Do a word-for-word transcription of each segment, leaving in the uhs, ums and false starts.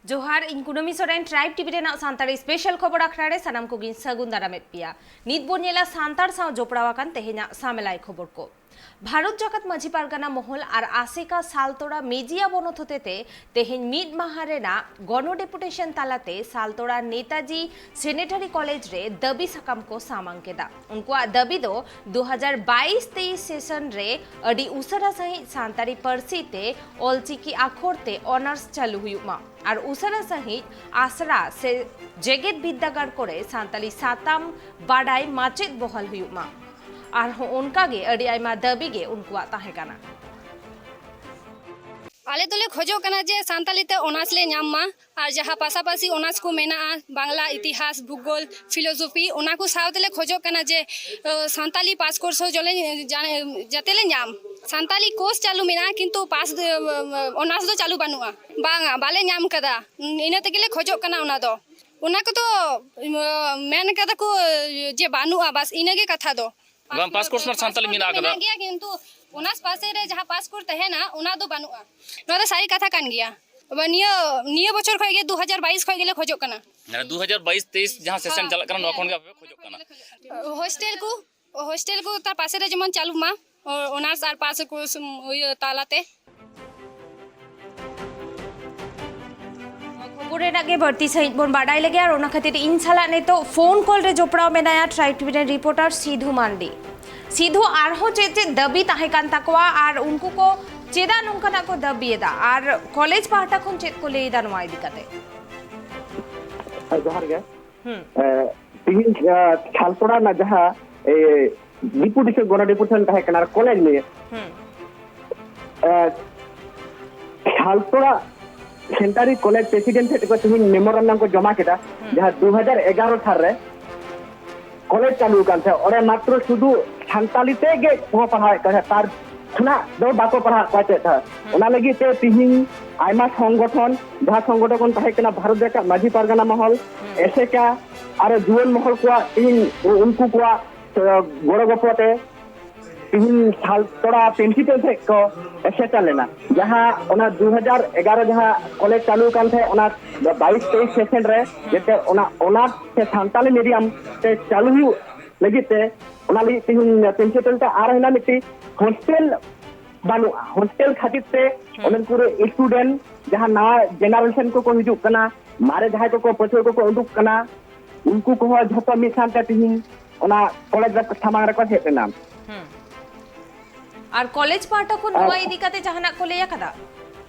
ᱡᱚᱦᱟᱨ, ᱤᱧ ᱠᱩᱱᱟᱹᱢᱤ ᱥᱚᱨᱮᱱ, ᱴᱨᱟᱭᱤᱵᱽ ᱴᱤᱵᱷᱤ ᱨᱮᱱᱟᱜ ᱥᱟᱱᱛᱟᱲᱤ ᱥᱯᱮᱥᱟᱞ ᱠᱷᱚᱵᱚᱨ ᱟᱠᱷᱲᱟ ᱨᱮ ᱥᱟᱱᱟᱢ ᱠᱚᱜᱮᱧ ᱥᱟᱹᱜᱩᱱ ᱫᱟᱨᱟᱢᱮᱫ ᱯᱮᱭᱟ᱾ ᱱᱤᱛ ᱵᱚᱱ ᱧᱮᱞᱟ ᱥᱟᱱᱛᱟᱲ ᱥᱟᱶ ᱡᱚᱯᱲᱟᱣ ᱟᱠᱟᱱ ᱛᱮᱦᱮᱧᱟᱜ ᱥᱟᱢᱮᱞᱟᱭ ᱠᱷᱚᱵᱚᱨ ᱠᱚ᱾ ᱵᱷᱟᱨᱚᱛ ᱡᱟᱠᱟᱛ ᱢᱟᱹᱡᱷᱤ ᱯᱟᱨᱜᱟᱱᱟ ᱢᱚᱦᱚᱞ ᱟᱨ ᱟᱥᱮᱠᱟ ᱥᱟᱞᱛᱳᱲᱟ ᱢᱮᱡᱤᱭᱟ ᱵᱚᱱᱚᱛ ᱦᱚᱛᱮᱛᱮ ᱛᱮᱦᱮᱧ ᱢᱤᱫ ᱢᱟᱦᱟ ᱨᱮᱱᱟᱜ ᱜᱚᱱᱚ ᱰᱮᱯᱩᱴᱮᱥᱚᱱ ᱛᱟᱞᱟᱛᱮ ᱥᱟᱞᱛᱳᱲᱟ ᱱᱮᱛᱟᱡᱤ ᱥᱮᱱᱤᱴᱟᱨᱤ ᱠᱚᱞᱮᱡᱽ ᱨᱮ ᱫᱟᱹᱵᱤ ᱥᱟᱠᱟᱢ ᱠᱚ ᱥᱟᱢᱟᱝ ᱠᱮᱫᱟ᱾ ᱩᱱᱠᱩᱣᱟᱜ ᱫᱟᱹᱵᱤ ᱫᱚ ᱫᱩ ᱦᱟᱡᱟᱨ ᱵᱟᱭᱤᱥ ᱛᱮᱭᱤᱥ ᱥᱮᱥᱚᱱ ᱨᱮ ᱟᱹᱰᱤ ᱩᱥᱟᱹᱨᱟ ᱥᱟᱺᱦᱤᱡ ᱥᱟᱱᱛᱟᱲᱤ ᱯᱟᱹᱨᱥᱤ ᱛᱮ ᱚᱞᱪᱤᱠᱤ ᱟᱠᱷᱚᱨ ᱛᱮ ᱚᱱᱟᱨᱥ ᱪᱟᱹᱞᱩ ᱦᱩᱭᱩᱜ ᱢᱟ ᱟᱨ ᱩᱥᱟᱹᱨᱟ ᱥᱟᱺᱦᱤᱡ ᱟᱥᱲᱟ ᱥᱮ ᱡᱮᱜᱮᱛ ᱵᱤᱨᱫᱟᱹᱜᱟᱲ ᱠᱚᱨᱮ ᱥᱟᱱᱛᱟᱲᱤ ᱥᱟᱛᱟᱢ ᱵᱟᱰᱟᱭ ᱢᱟᱪᱮᱫ ᱵᱚᱦᱟᱞ ᱦᱩᱭᱩᱜ ᱢᱟ᱾ ᱟᱨᱦᱚᱸ ᱚᱱᱠᱟ ᱜᱮ ᱟᱹᱰᱤ ᱟᱭᱢᱟ ᱫᱟᱹᱵᱤ ᱜᱮ ᱩᱱᱠᱩᱣᱟᱜ ᱛᱟᱦᱮᱸ ᱠᱟᱱᱟ᱾ ᱟᱞᱮ ᱫᱚᱞᱮ ᱠᱷᱚᱡᱚᱜ ᱠᱟᱱᱟ ᱡᱮ ᱥᱟᱱᱛᱟᱲᱤ ᱛᱮ ᱚᱱᱟᱨᱥ ᱞᱮ ᱧᱟᱢ ᱢᱟ, ᱟᱨ ᱡᱟᱦᱟᱸ ᱯᱟᱥᱟᱯᱟᱥᱤ ᱚᱱᱟᱨᱥ ᱠᱚ ᱢᱮᱱᱟᱜᱼᱟ, ᱵᱟᱝᱞᱟ, ᱤᱛᱤᱦᱟᱥ, ᱵᱷᱩᱜᱳᱞ, ᱯᱷᱤᱞᱳᱡᱚᱯᱷᱤ, ᱚᱱᱟ ᱠᱚ ᱥᱟᱶ ᱛᱮᱞᱮ ᱠᱷᱚᱡᱚᱜ ᱠᱟᱱᱟ ᱡᱮ, ᱚ, ᱥᱟᱱᱛᱟᱞᱤ ᱯᱟᱥ ᱠᱳᱨᱥ ᱦᱚᱸ ᱡᱚᱞᱮ ᱡᱟ-, ᱡᱟᱛᱮ ᱞᱮ ᱧᱟᱢ᱾ ᱥᱟᱱᱛᱟᱞᱤ ᱠᱳᱨᱥ ᱪᱟᱹᱞᱩ ᱢᱮᱱᱟᱜᱼᱟ, ᱠᱤᱱᱛᱩ ᱯᱟᱥ ᱫᱚ, ᱚᱱᱟᱨᱥ ᱫᱚ ᱪᱟᱹᱞᱩ ᱵᱟᱹᱱᱩᱜᱼᱟ᱾ ᱵᱟᱝᱟ, ᱵᱟᱞᱮ ᱧᱟᱢ ᱠᱟᱫᱟ᱾ ᱤᱱᱟᱹ ᱛᱮᱜᱮ ᱞᱮ ᱠᱷᱚᱡᱚᱜ ᱠᱟᱱᱟ ᱚᱱᱟ ᱫᱚ᱾ ᱚᱱᱟ ᱠᱚᱫᱚ, ᱚ, ᱢᱮᱱ ᱠᱟᱫᱟ ᱠᱚ ᱡᱮ ᱵᱟᱹᱱᱩᱜᱼᱟ, ᱵᱟᱥ ᱤᱱᱟᱹ ᱜᱮ ᱠᱟᱛᱷᱟ ᱫᱚ᱾ ᱵᱟᱝ, ᱯᱟᱥ ᱠᱳᱨᱥ ᱢᱟ ᱥᱟᱱᱛᱟᱞᱤ ᱢᱮᱱᱟᱜ ᱟᱠᱟᱫᱟ᱾ ᱢᱮᱱᱟᱜ ᱜᱮᱭᱟ, ᱠᱤᱱᱛᱩ ᱚᱱᱟᱨᱥ ᱯᱟᱥᱮ ᱨᱮ ᱡᱟᱦᱟᱸ ᱯᱟᱥ ᱠᱳᱨᱥ ᱛᱟᱦᱮᱱᱟ, ᱚᱱᱟ ᱫᱚ ᱵᱟᱹᱱᱩᱜᱼᱟ᱾ ᱱᱚᱣᱟ ᱫᱚ ᱥᱟᱹᱨᱤ ᱠᱟᱛᱷᱟ ᱠᱟᱱ ᱜᱮᱭᱟ᱾ ᱟᱵᱟᱨ ᱱᱤᱭᱟᱹ, ᱱᱤᱭᱟᱹ ᱵᱚᱪᱷᱚᱨ ᱠᱷᱚᱡ ᱜᱮ, ᱫᱩ ᱦᱟᱡᱟᱨ ᱵᱟᱭᱤᱥ ᱠᱷᱚᱡ ᱜᱮᱞᱮ ᱠᱷᱚᱡᱚᱜ ᱠᱟᱱᱟ᱾ ᱢᱟᱱᱮ ᱫᱩ ᱦᱟᱡᱟᱨ ᱵᱟᱭᱤᱥ ᱛᱮᱭᱤᱥ ᱡᱟᱦᱟᱸ ᱥᱮᱥᱚᱱ ᱦᱮᱸ᱾ ᱪᱟᱞᱟᱜ ᱠᱟᱱᱟ, ᱱᱚᱣᱟ ᱠᱷᱚᱱ ᱜᱮ ᱟᱯᱮ ᱯᱮ ᱠᱷᱚᱡᱚᱜ ᱠᱟᱱᱟ? ᱦᱳᱥᱴᱮᱞ ᱠᱚ, ᱦᱳᱥᱴᱮᱞ ᱠᱚ ᱛᱟᱨ ᱯᱟᱥᱮ ᱨᱮ ᱡᱮᱢᱚᱱ ᱪᱟᱹᱞᱩᱜ ᱢᱟ, ᱚ-, ᱚᱱᱟᱨᱥ ᱟᱨ ᱯᱟᱥ ᱠᱳᱨᱥ, ᱩᱢ, ᱤᱭᱟᱹ ᱛᱟᱞᱟᱛᱮ᱾ ᱠᱷᱚᱵᱚᱨ ᱨᱮᱱᱟᱜ ᱜᱮ ᱵᱟᱹᱲᱛᱤ ᱥᱟᱺᱦᱤᱡ ᱵᱚᱱ ᱵᱟᱰᱟᱭ ᱞᱮᱜᱮ, ᱟᱨ ᱚᱱᱟ ᱠᱷᱟᱹᱛᱤᱨ ᱤᱧ ᱥᱟᱞᱟᱜ ᱱᱤᱛᱚᱜ ᱯᱷᱳᱱ ᱠᱚᱞ ᱨᱮ ᱡᱚᱯᱲᱟᱣ ᱢᱮᱱᱟᱭᱟ ᱴᱨᱟᱭᱤᱵᱽ ᱴᱤᱵᱷᱤ ᱨᱮᱱ ᱨᱤᱯᱳᱨᱴᱟᱨ ᱥᱤᱫᱷᱩ ᱢᱟᱱᱰᱤ᱾ ᱥᱤᱫᱷᱩ, ᱟᱨᱦᱚᱸ ᱪᱮᱫ ᱪᱮᱫ ᱫᱟᱹᱵᱤ ᱛᱟᱦᱮᱸ ᱠᱟᱱ ᱛᱟᱠᱚᱣᱟ ᱟᱨ ᱩᱱᱠᱩ ᱠᱚ ᱪᱮᱫᱟᱜ ᱱᱚᱝᱠᱟᱱᱟᱜ ᱠᱚ ᱫᱟᱹᱵᱤᱭᱮᱫᱟ, ᱟᱨ ᱠᱚᱞᱮᱡᱽ ᱯᱟᱦᱴᱟ ᱠᱷᱚᱱ ᱪᱮᱫ ᱠᱚ ᱞᱟᱹᱭ ᱮᱫᱟ ᱱᱚᱣᱟ ᱤᱫᱤ ᱠᱟᱛᱮ? ᱦᱮᱸ, ᱡᱚᱦᱟᱨ ᱜᱮ᱾ ᱦᱩᱸ᱾ ᱮ, ᱛᱤᱦᱤᱧ, ᱮ, ᱥᱟᱞᱛᱳᱲᱟ ᱨᱮᱱᱟᱜ ᱡᱟᱦᱟᱸ, ᱮ, ᱰᱮᱯᱩᱴᱮᱥᱚᱱ, ᱜᱚᱱᱚ ᱰᱮᱯᱩᱴᱮᱥᱚᱱ ᱛᱟᱦᱮᱸ ᱠᱟᱱᱟ ᱟᱨ ᱠᱚᱞᱮᱡᱽ ᱱᱤᱭᱮ, ᱦᱩᱸ᱾ ᱮ, ᱥᱟᱞᱛᱳᱲᱟ ᱥᱮᱱᱴᱟᱨᱤ ᱠᱚᱞᱮᱡᱽ ᱯᱨᱮᱥᱤᱰᱮᱱᱴ ᱴᱷᱮᱱ ᱠᱚ ᱛᱤᱦᱤᱧ ᱢᱮᱢᱳᱨᱟᱱᱰᱟᱢ ᱠᱚ ᱡᱚᱢᱟ ᱠᱮᱫᱟ, ᱦᱩᱸ᱾ ᱡᱟᱦᱟᱸ ᱫᱩ ᱦᱟᱡᱟᱨ ᱮᱜᱟᱨᱚ ᱥᱟᱞ ᱨᱮ ᱠᱚᱞᱮᱡᱽ ᱪᱟᱹᱞᱩ ᱟᱠᱟᱱ ᱛᱟᱦᱮᱸᱫ, ᱚᱸᱰᱮ ᱢᱟᱛᱨᱚ ᱥᱩᱫᱷᱩ ᱥᱟᱱᱛᱟᱞᱤ ᱛᱮ ᱜᱮ ᱠᱚ ᱯᱟᱲᱦᱟᱣᱮᱫ ᱠᱟᱱ ᱛᱟᱦᱮᱸᱫ, ᱛᱟᱨ ᱠᱷᱚᱱᱟᱜ ᱫᱚ ᱵᱟᱠᱚ ᱯᱟᱲᱦᱟᱣᱮᱫ ᱠᱚᱣᱟ ᱪᱮᱫ ᱦᱚᱸ᱾ ᱦᱩᱸ᱾ ᱚᱱᱟ ᱞᱟᱹᱜᱤᱫ ᱛᱮ ᱛᱤᱦᱤᱧ ᱟᱭᱢᱟ ᱥᱚᱝᱜᱚᱴᱷᱚᱱ, ᱡᱟᱦᱟᱸ ᱥᱚᱝᱜᱚᱴᱷᱚᱱ ᱛᱟᱦᱮᱸ ᱠᱟᱱᱟ ᱵᱷᱟᱨᱚᱛ ᱡᱟᱠᱟᱛ ᱢᱟᱹᱡᱷᱤ ᱯᱟᱨᱜᱟᱱᱟ ᱢᱚᱦᱚᱞ, ᱦᱩᱸ᱾ ᱮᱥᱮᱠᱟ, ᱟᱨᱚ ᱡᱩᱣᱟᱹᱱ ᱢᱚᱦᱚᱞ ᱠᱚᱣᱟᱜ ᱛᱤᱦᱤᱧ ᱩᱱᱠᱩ ᱠᱚᱣᱟᱜ, ᱮ, ᱜᱚᱲᱚ ᱜᱚᱯᱚᱲᱚ ᱛᱮ ᱛᱮᱦᱮᱧ ᱥᱟᱞᱛᱚᱲᱟ ᱯᱨᱤᱱᱥᱤᱯᱟᱞ ᱴᱷᱮᱱ ᱠᱚ ᱥᱮᱴᱮᱨ ᱞᱮᱱᱟ, ᱡᱟᱦᱟᱸ ᱚᱱᱟ ᱫᱩ ᱦᱟᱡᱟᱨ ᱮᱜᱟᱨᱚ ᱡᱟᱦᱟᱸ ᱠᱚᱞᱮᱡᱽ ᱪᱟᱹᱞᱩ ᱠᱟᱱ ᱛᱟᱦᱮᱸᱫ, ᱚᱱᱟ ᱵᱟᱭᱤᱥ ᱛᱮᱭᱤᱥ ᱥᱮᱥᱚᱱ ᱨᱮ ᱡᱟᱛᱮ ᱚᱱᱟ ᱚᱱᱟᱨᱥ ᱥᱮ ᱥᱟᱱᱛᱟᱞᱤ ᱢᱤᱰᱤᱭᱟᱢ ᱛᱮ ᱪᱟᱹᱞᱩ ᱦᱩᱭᱩᱜ ᱞᱟᱹᱜᱤᱫ ᱛᱮ, ᱚᱱᱟ ᱞᱟᱹᱜᱤᱫ ᱛᱮᱦᱮᱧ ᱯᱨᱤᱱᱥᱤᱯᱟᱞ ᱴᱷᱮᱱ ᱟᱨ ᱦᱮᱱᱟᱜ ᱢᱤᱫᱴᱤᱡ ᱦᱳᱥᱴᱮᱞ ᱵᱟᱹᱱᱩᱜᱼᱟ᱾ ᱦᱳᱥᱴᱮᱞ ᱠᱷᱟᱹᱛᱤᱨ ᱛᱮ ᱚᱱᱟ ᱠᱚᱨᱮ ᱥᱴᱩᱰᱮᱱᱴ ᱡᱟᱦᱟᱸ ᱱᱟᱣᱟ ᱡᱮᱱᱟᱨᱮᱥᱚᱱ ᱠᱚᱠᱚ ᱦᱤᱡᱩᱜ ᱠᱟᱱᱟ, ᱢᱟᱨᱮ ᱡᱟᱦᱟᱸᱭ ᱠᱚᱠᱚ ᱯᱟᱹᱴᱷᱩᱣᱟᱹ ᱠᱚᱠᱚ ᱩᱰᱩᱠ ᱠᱟᱱᱟ, ᱩᱱᱠᱩ ᱠᱚᱦᱚᱸ ᱡᱷᱚᱛᱚ ᱢᱤᱫ ᱥᱟᱶᱛᱮ ᱛᱤᱦᱤᱧ ᱚᱱᱟ ᱠᱚᱞᱮᱡᱽ ᱨᱮ ᱥᱟᱢᱟᱝ ᱨᱮᱠᱚ ᱦᱮᱡ ᱞᱮᱱᱟ᱾ ᱦᱩᱸ᱾ ᱟᱨ ᱠᱚᱞᱮᱡᱽ ᱯᱟᱦᱴᱟ ᱠᱷᱚᱱ ᱟᱨ ᱱᱚᱣᱟ ᱤᱫᱤ ᱠᱟᱛᱮ ᱡᱟᱦᱟᱱᱟᱜ ᱠᱚ ᱞᱟᱹᱭ ᱟᱠᱟᱫᱟ?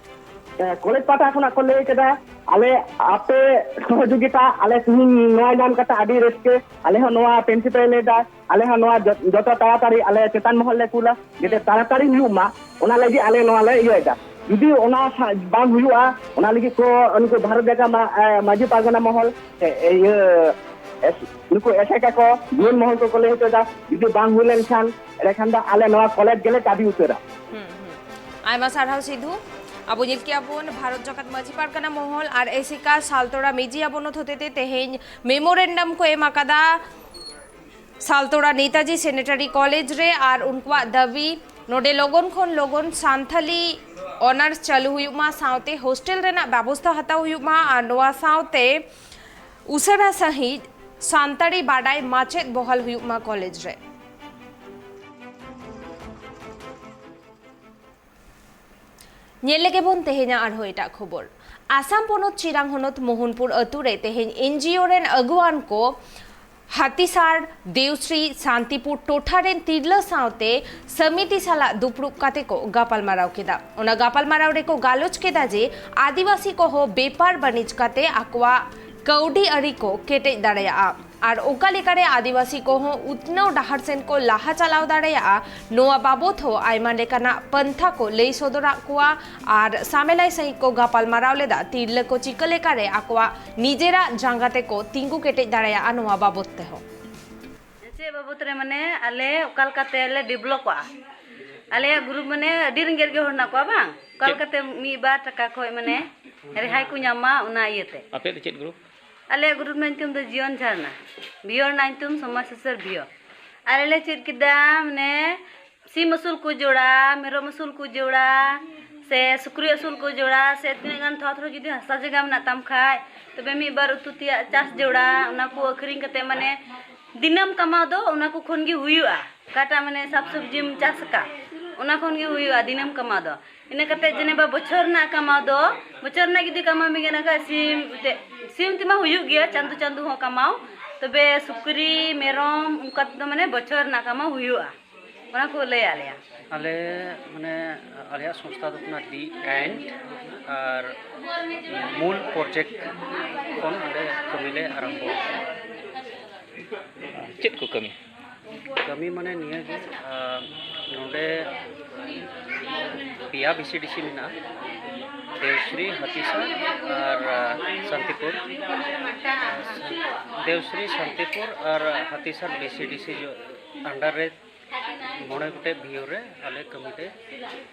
ᱮ, ᱠᱚᱞᱮᱡᱽ ᱯᱟᱦᱴᱟ ᱠᱷᱚᱱᱟᱜ ᱠᱚ ᱞᱟᱹᱭ ᱠᱮᱫᱟ, ᱟᱞᱮ ᱟᱯᱮ ᱥᱚᱦᱚᱡᱳᱜᱤᱛᱟ, ᱟᱞᱮ ᱛᱤᱦᱤᱧ ᱱᱚᱣᱟ ᱧᱟᱢ ᱠᱟᱛᱮ ᱟᱹᱰᱤ ᱨᱟᱹᱥᱠᱟᱹ᱾ ᱟᱞᱮ ᱦᱚᱸ ᱱᱚᱣᱟ ᱯᱨᱤᱱᱥᱤᱯᱟᱞ ᱞᱟᱹᱭ ᱮᱫᱟ, ᱟᱞᱮ ᱦᱚᱸ ᱱᱚᱣᱟ ᱡᱚ-, ᱡᱚᱛᱚ ᱛᱟᱲᱟᱛᱟᱲᱤ ᱟᱞᱮ ᱪᱮᱛᱟᱱ ᱢᱚᱦᱚᱞ ᱞᱮ ᱠᱩᱞᱟ, ᱡᱟᱛᱮ ᱦᱩᱸ᱾ ᱛᱟᱲᱟᱛᱟᱲᱤ ᱦᱩᱭᱩᱜ ᱢᱟ, ᱚᱱᱟ ᱞᱟᱹᱜᱤᱫ ᱟᱞᱮ ᱱᱚᱣᱟ ᱞᱮ ᱤᱭᱟᱹᱭᱮᱫᱟ᱾ ᱡᱩᱫᱤ ᱚᱱᱟ ᱥᱟ-, ᱵᱟᱝ ᱦᱩᱭᱩᱜᱼᱟ, ᱚᱱᱟ ᱞᱟᱹᱜᱤᱫ ᱠᱚ ᱩᱱᱠᱩ ᱵᱷᱟᱨᱚᱛ ᱡᱟᱠᱟᱛ ᱢᱟ-, ᱮ, ᱢᱟᱹᱡᱷᱤ ᱯᱟᱨᱜᱟᱱᱟ ᱢᱚᱦᱚᱞ, ᱮ, ᱤᱭᱟᱹ, ᱮᱥ-, ᱱᱩᱠᱩ ᱮᱥᱮᱠᱟ ᱠᱚ, ᱡᱩᱣᱟᱹᱱ ᱢᱚᱦᱚᱞ ᱠᱚᱠᱚ ᱞᱟᱹᱭ ᱦᱚᱪᱚᱭᱮᱫᱟ, ᱡᱩᱫᱤ ᱵᱟᱝ ᱦᱩᱭ ᱞᱮᱱᱠᱷᱟᱱ ᱮᱸᱰᱮᱠᱷᱟᱱ ᱫᱚ ᱟᱞᱮ ᱱᱚᱣᱟ ᱠᱚᱞᱮᱡᱽ ᱜᱮᱞᱮ ᱪᱟᱵᱤ ᱩᱛᱟᱹᱨᱟ᱾ ᱦᱩᱸ, ᱦᱩᱸ᱾ ᱟᱭᱢᱟ ᱥᱟᱨᱦᱟᱣ ᱥᱤᱫᱷᱩ᱾ ᱟᱵᱚ ᱧᱮᱞ ᱠᱮᱜᱼᱟ ᱵᱚᱱ ᱵᱷᱟᱨᱚᱛ ᱡᱟᱠᱟᱛ ᱢᱟᱹᱡᱷᱤ ᱯᱟᱨᱜᱟᱱᱟ ᱢᱚᱦᱚᱞ ᱟᱨ ᱮᱥᱮᱠᱟ ᱥᱟᱞᱛᱚᱲᱟ ᱢᱤᱡᱤ ᱟᱵᱚᱱᱚᱛ ᱦᱚᱛᱮᱛᱮ ᱛᱮᱦᱮᱧ ᱢᱮᱢᱳᱨᱮᱱᱰᱟᱢ ᱠᱚ ᱮᱢ ᱟᱠᱟᱫᱟ ᱥᱟᱞᱛᱚᱲᱟ ᱱᱮᱛᱟᱡᱤ ᱥᱮᱱᱤᱴᱟᱨᱤ ᱠᱚᱞᱮᱡᱽ ᱨᱮ, ᱟᱨ ᱩᱱᱠᱩᱣᱟᱜ ᱫᱟᱹᱵᱤ ᱱᱚᱰᱮ ᱞᱚᱜᱚᱱ ᱠᱷᱚᱱ ᱞᱚᱜᱚᱱ ᱥᱟᱱᱛᱷᱟᱞᱤ ᱚᱱᱟᱨᱥ ᱪᱟᱹᱞᱩ ᱦᱩᱭᱩᱜ ᱢᱟ, ᱥᱟᱶᱛᱮ ᱦᱳᱥᱴᱮᱞ ᱨᱮᱱᱟᱜ ᱵᱮᱵᱚᱥᱛᱷᱟ ᱦᱟᱛᱟᱣ ᱦᱩᱭᱩᱜ ᱢᱟ, ᱟᱨ ᱱᱚᱣᱟ ᱥᱟᱶᱛᱮ ᱩᱥᱟᱹᱨᱟ ᱥᱟᱺᱦᱤᱡ ᱥᱟᱱᱛᱟᱲᱤ ᱵᱟᱰᱟᱭ ᱢᱟᱪᱮᱫ ᱵᱚᱦᱟᱞ ᱦᱩᱭᱩᱜ ᱢᱟ ᱠᱚᱞᱮᱡᱽ ᱨᱮ᱾ ᱧᱮᱞ ᱞᱮᱜᱮ ᱵᱚᱱ ᱛᱮᱦᱮᱧᱟᱜ ᱟᱨᱦᱚᱸ ᱮᱴᱟᱜ ᱠᱷᱚᱵᱚᱨ᱾ ᱟᱥᱟᱢ ᱯᱚᱱᱚᱛ ᱪᱤᱨᱟᱝ ᱦᱚᱱᱚᱛ ᱢᱳᱦᱚᱱᱯᱩᱨ ᱟᱹᱛᱩ ᱨᱮ ᱛᱮᱦᱮᱧ ᱮᱱᱡᱤᱳ ᱨᱮᱱ ᱟᱹᱜᱩᱣᱟᱱ ᱠᱚ ᱦᱟᱛᱤᱥᱟᱨ ᱫᱮᱣᱥᱨᱤ ᱥᱟᱱᱛᱤᱯᱩᱨ ᱴᱚᱴᱷᱟ ᱨᱮᱱ ᱛᱤᱨᱞᱟᱹ ᱥᱟᱶᱛᱮ ᱥᱚᱢᱤᱛᱤ ᱥᱟᱞᱟᱜ ᱫᱩᱯᱲᱩᱵ ᱠᱟᱛᱮ ᱠᱚ ᱜᱟᱯᱟᱞᱢᱟᱨᱟᱣ ᱠᱮᱫᱟ᱾ ᱚᱱᱟ ᱜᱟᱯᱟᱞᱢᱟᱨᱟᱣ ᱨᱮᱠᱚ ᱜᱟᱞᱚᱪ ᱠᱮᱫᱟ ᱡᱮ ᱟᱹᱫᱤᱵᱟᱹᱥᱤ ᱠᱚᱦᱚᱸ ᱵᱮᱯᱟᱨ ᱵᱟᱹᱱᱤᱡᱽ ᱠᱟᱛᱮ ᱟᱠᱚᱣᱟᱜ ᱠᱟᱹᱣᱰᱤ ᱟᱹᱨᱤ ᱠᱚ ᱠᱮᱴᱮᱡ ᱫᱟᱲᱮᱭᱟᱜᱼᱟ᱾ ᱟᱨ ᱚᱠᱟ ᱞᱮᱠᱟᱨᱮ ᱟᱹᱫᱤᱵᱟᱹᱥᱤ ᱠᱚᱦᱚᱸ ᱩᱛᱱᱟᱹᱣ ᱰᱟᱦᱟᱨ ᱥᱮᱱ ᱠᱚ ᱞᱟᱦᱟ ᱪᱟᱞᱟᱣ ᱫᱟᱲᱮᱭᱟᱜᱼᱟ, ᱱᱚᱣᱟ ᱵᱟᱵᱚᱛ ᱦᱚᱸ ᱟᱭᱢᱟ ᱞᱮᱠᱟᱱᱟᱜ ᱯᱟᱱᱛᱷᱟ ᱠᱚ ᱞᱟᱹᱭ ᱥᱚᱫᱚᱨᱟᱜ ᱠᱚᱣᱟ ᱟᱨ ᱥᱟᱢᱮᱞᱟᱭ ᱥᱟᱹᱦᱤᱡ ᱠᱚ ᱜᱟᱯᱟᱞ ᱢᱟᱨᱟᱣ ᱞᱮᱫᱟ᱾ ᱛᱤᱨᱞᱟᱹ ᱠᱚ ᱪᱤᱠᱟᱹ ᱞᱮᱠᱟᱨᱮ ᱟᱠᱚᱣᱟᱜ ᱱᱤᱡᱮᱨᱟᱜ ᱡᱟᱸᱜᱟ ᱛᱮᱠᱚ ᱛᱤᱸᱜᱩ ᱠᱮᱴᱮᱡ ᱫᱟᱲᱮᱭᱟᱜᱼᱟ, ᱱᱚᱣᱟ ᱵᱟᱵᱚᱛ ᱛᱮᱦᱚᱸ᱾ ᱪᱮᱫ ᱵᱟᱵᱚᱛ ᱨᱮ, ᱢᱟᱱᱮ, ᱟᱞᱮ ᱚᱠᱟ ᱞᱮᱠᱟᱛᱮ ᱞᱮ ᱰᱮᱵᱷᱞᱚᱯᱚᱜᱼᱟ? ᱟᱞᱮᱭᱟᱜ ᱜᱨᱩᱯ, ᱢᱟᱱᱮ, ᱟᱹᱰᱤ ᱨᱮᱸᱜᱮᱡ ᱨᱮᱸᱜᱮᱡ ᱦᱚᱲ ᱦᱮᱱᱟᱜ ᱠᱚᱣᱟ, ᱵᱟᱝ? ᱚᱠᱟ ᱪᱮᱫ? ᱞᱮᱠᱟᱛᱮ ᱢᱤᱫ ᱵᱟᱨ ᱴᱟᱠᱟ ᱠᱷᱚᱡ, ᱢᱟᱱᱮ, ᱨᱮᱦᱟᱭ ᱠᱚ ᱧᱟᱢ ᱢᱟ, ᱚᱱᱟ ᱤᱭᱟᱹᱛᱮ᱾ ᱟᱯᱮᱭᱟᱜ ᱫᱚ ᱪᱮᱫ ᱜᱨᱩᱯ? ᱟᱞᱮᱭᱟᱜ ᱜᱨᱩᱯ ᱨᱮᱱᱟᱜ ᱧᱩᱛᱩᱢ ᱫᱚ ᱡᱤᱭᱚᱱ ᱡᱷᱟᱨᱱᱟ᱾ ᱵᱷᱤᱭᱳ ᱨᱮᱱᱟᱜ ᱧᱩᱛᱩᱢ ᱥᱚᱢᱟᱡᱽ ᱥᱩᱥᱟᱹᱨ ᱵᱷᱤᱭᱳ᱾ ᱟᱞᱮ ᱞᱮ ᱪᱮᱫ ᱠᱮᱫᱟ, ᱢᱟᱱᱮ, ᱥᱤᱢ ᱟᱹᱥᱩᱞ ᱠᱚ ᱡᱚᱲᱟ, ᱢᱮᱨᱚᱢ ᱟᱹᱥᱩᱞ ᱠᱚ ᱡᱚᱲᱟ, ᱥᱮ ᱥᱩᱠᱨᱤ ᱟᱹᱥᱩᱞ ᱠᱚ ᱡᱚᱲᱟ, ᱥᱮ ᱛᱤᱱᱟᱹᱜ ᱜᱟᱱ ᱛᱷᱚᱲᱟ ᱛᱷᱚᱲᱟ ᱡᱩᱫᱤ ᱦᱟᱥᱟ ᱡᱟᱭᱜᱟ ᱢᱮᱱᱟᱜ ᱛᱟᱢ ᱠᱷᱟᱡ, ᱛᱚᱵᱮ ᱢᱤᱫ ᱵᱟᱨ ᱩᱛᱩ ᱛᱮᱭᱟᱜ ᱪᱟᱥ ᱡᱚᱲᱟ, ᱚᱱᱟ ᱠᱚ ᱟᱹᱠᱷᱨᱤᱧ ᱠᱟᱛᱮ ᱢᱟᱱᱮ ᱫᱤᱱᱟᱹᱢ ᱠᱟᱢᱟᱣ ᱫᱚ ᱚᱱᱟ ᱠᱚ ᱠᱷᱚᱱ ᱜᱮ ᱦᱩᱭᱩᱜᱼᱟ᱾ ᱚᱠᱟᱴᱟᱜ ᱢᱟᱱᱮ ᱥᱟᱠ ᱥᱚᱵᱽᱡᱤᱢ ᱪᱟᱥ ᱟᱠᱟᱫ, ᱚᱱᱟ ᱠᱷᱚᱱ ᱜᱮ ᱦᱩᱭᱩᱜᱼᱟ ᱫᱤᱱᱟᱹᱢ ᱠᱟᱢᱟᱣ ᱫᱚ᱾ ᱤᱱᱟᱹ ᱠᱟᱛᱮ ᱡᱮᱱᱮᱵᱟ ᱵᱚᱪᱷᱚᱨ ᱨᱮᱱᱟᱜ ᱠᱟᱢᱟᱣ ᱫᱚ, ᱵᱚᱪᱷᱚᱨ ᱨᱮᱱᱟᱜ ᱡᱩᱫᱤ ᱠᱟᱢᱟᱣ ᱢᱮᱱ ᱠᱷᱟᱱ ᱥᱤᱢ, ᱥᱤᱢ ᱛᱮᱢᱟ ᱦᱩᱭᱩᱜ ᱜᱮᱭᱟ ᱪᱟᱸᱫᱚ ᱪᱟᱸᱫᱚ ᱦᱚᱸ ᱠᱟᱢᱟᱣ, ᱛᱚᱵᱮ ᱥᱩᱠᱨᱤ, ᱢᱮᱨᱚᱢ ᱚᱱᱠᱟ ᱛᱮᱫᱚ ᱢᱟᱱᱮ ᱵᱚᱪᱷᱚᱨ ᱨᱮᱱᱟᱜ ᱠᱟᱢᱟᱣ ᱦᱩᱭᱩᱜᱼᱟ᱾ ᱚᱱᱟ ᱠᱚ ᱞᱟᱹᱭ ᱟᱞᱮᱭᱟ᱾ ᱟᱞᱮ ᱢᱟᱱᱮ ᱟᱞᱮᱭᱟᱜ ᱥᱚᱝᱥᱛᱷᱟ ᱫᱚ ᱠᱟᱱᱟ ᱫᱤ ᱮᱱᱰ ᱟᱨ ᱢᱩᱞ ᱯᱨᱚᱡᱮᱠᱴ ᱠᱷᱚᱱ ᱟᱞᱮ ᱠᱟᱹᱢᱤ ᱞᱮ ᱟᱨᱟᱢᱵᱚ᱾ ᱪᱮᱫ ᱠᱚ ᱠᱟᱹᱢᱤ? ᱠᱟᱹᱢᱤ ᱢᱟᱱᱮ ᱱᱤᱭᱟᱹ ᱜᱮ, ᱟᱨ ᱱᱚᱰᱮ ᱯᱮᱭᱟ ᱵᱷᱤ ᱥᱤ ᱰᱤ ᱥᱤ ᱢᱮᱱᱟᱜᱼᱟ, ᱫᱮᱣᱥᱨᱤ, ᱦᱟᱹᱛᱤᱥᱟᱨ ᱟᱨ ᱥᱟᱱᱛᱤᱯᱩᱨ᱾ ᱫᱮᱣᱥᱨᱤ, ᱥᱟᱱᱛᱤᱯᱩᱨ ᱟᱨ ᱦᱟᱹᱛᱤᱥᱟᱨ ᱵᱷᱤ ᱥᱤ ᱰᱤ ᱥᱤ ᱟᱱᱰᱟᱨ ᱨᱮ ᱢᱚᱬᱮ ᱜᱚᱴᱮᱡ ᱵᱷᱤᱭᱩ ᱨᱮ ᱟᱞᱮ ᱠᱟᱹᱢᱤ ᱞᱮ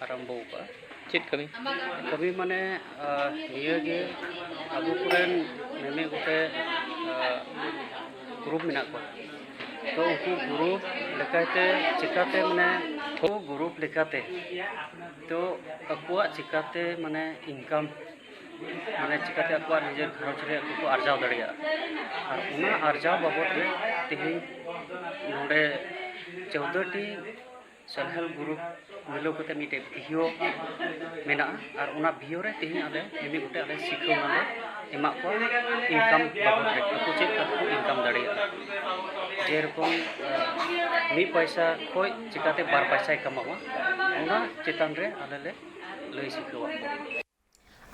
ᱟᱨᱟᱢᱵᱚ ᱟᱠᱟᱫᱼᱟ᱾ ᱪᱮᱫ ᱠᱟᱹᱢᱤ? ᱠᱟᱹᱢᱤ ᱢᱟᱱᱮ ᱟᱨ ᱱᱤᱭᱟᱹ ᱜᱮ ᱟᱵᱚ ᱠᱚᱨᱮᱱ ᱢᱤᱢᱤᱫ ᱜᱚᱴᱮᱡ ᱟᱨ ᱜᱨᱩᱯ ᱢᱮᱱᱟᱜ ᱠᱚᱣᱟ, ᱛᱚ ᱩᱱᱠᱩ ᱜᱨᱩᱯ ᱞᱮᱠᱟᱛᱮ ᱪᱤᱠᱟᱛᱮ ᱢᱟᱱᱮ ᱩᱱᱠᱩ ᱜᱨᱩᱯ ᱞᱮᱠᱟᱛᱮ ᱛᱚ ᱟᱠᱚᱣᱟᱜ ᱪᱤᱠᱟᱛᱮ ᱢᱟᱱᱮ ᱤᱱᱠᱟᱢ ᱢᱟᱱᱮ ᱪᱤᱠᱟᱛᱮ ᱟᱠᱚᱣᱟᱜ ᱱᱤᱡᱮᱨ ᱜᱷᱟᱨᱚᱸᱡᱽ ᱨᱮ ᱟᱠᱚ ᱠᱚ ᱟᱨᱡᱟᱣ ᱫᱟᱲᱮᱭᱟᱜᱼᱟ᱾ ᱟᱨ ᱚᱱᱟ ᱟᱨᱡᱟᱣ ᱵᱟᱵᱚᱫ ᱨᱮ ᱛᱮᱦᱮᱧ ᱱᱚᱰᱮ ᱪᱳᱫᱫᱳ ᱴᱤ ᱥᱮᱞᱯ ᱦᱮᱞᱯ ᱜᱨᱩᱯ ᱢᱤᱞᱟᱹᱣ ᱠᱟᱛᱮ ᱢᱤᱫᱴᱮᱡ ᱵᱷᱤᱭᱳ ᱢᱮᱱᱟᱜᱼᱟ᱾ ᱟᱨ ᱚᱱᱟ ᱵᱷᱤᱭᱳ ᱨᱮ ᱛᱮᱦᱮᱧ ᱟᱞᱮ ᱢᱤᱢᱤᱫ ᱜᱚᱴᱮᱡ ᱟᱞᱮ ᱥᱤᱠᱷᱟᱹᱣᱱᱟ ᱞᱮ ᱮᱢᱟᱜ ᱠᱚᱣᱟ ᱤᱱᱠᱟᱢ ᱵᱟᱵᱚᱫ ᱨᱮ, ᱟᱠᱚ ᱪᱮᱫ ᱞᱮᱠᱟ ᱛᱮᱠᱚ ᱤᱱᱠᱟᱢ ᱫᱟᱲᱮᱭᱟᱜᱼᱟ᱾ ᱡᱮᱨᱚᱠᱚᱢ ᱢᱤᱫ ᱯᱚᱭᱥᱟ ᱠᱷᱚᱡ ᱪᱤᱠᱟᱛᱮ ᱵᱟᱨ ᱯᱚᱭᱥᱟᱭ ᱠᱟᱢᱟᱣᱟ, ᱚᱱᱟ ᱪᱮᱛᱟᱱ ᱨᱮ ᱟᱞᱮ ᱞᱮ ᱞᱟᱹᱭ ᱥᱤᱠᱷᱟᱹᱣᱟᱫ ᱠᱚᱣᱟ᱾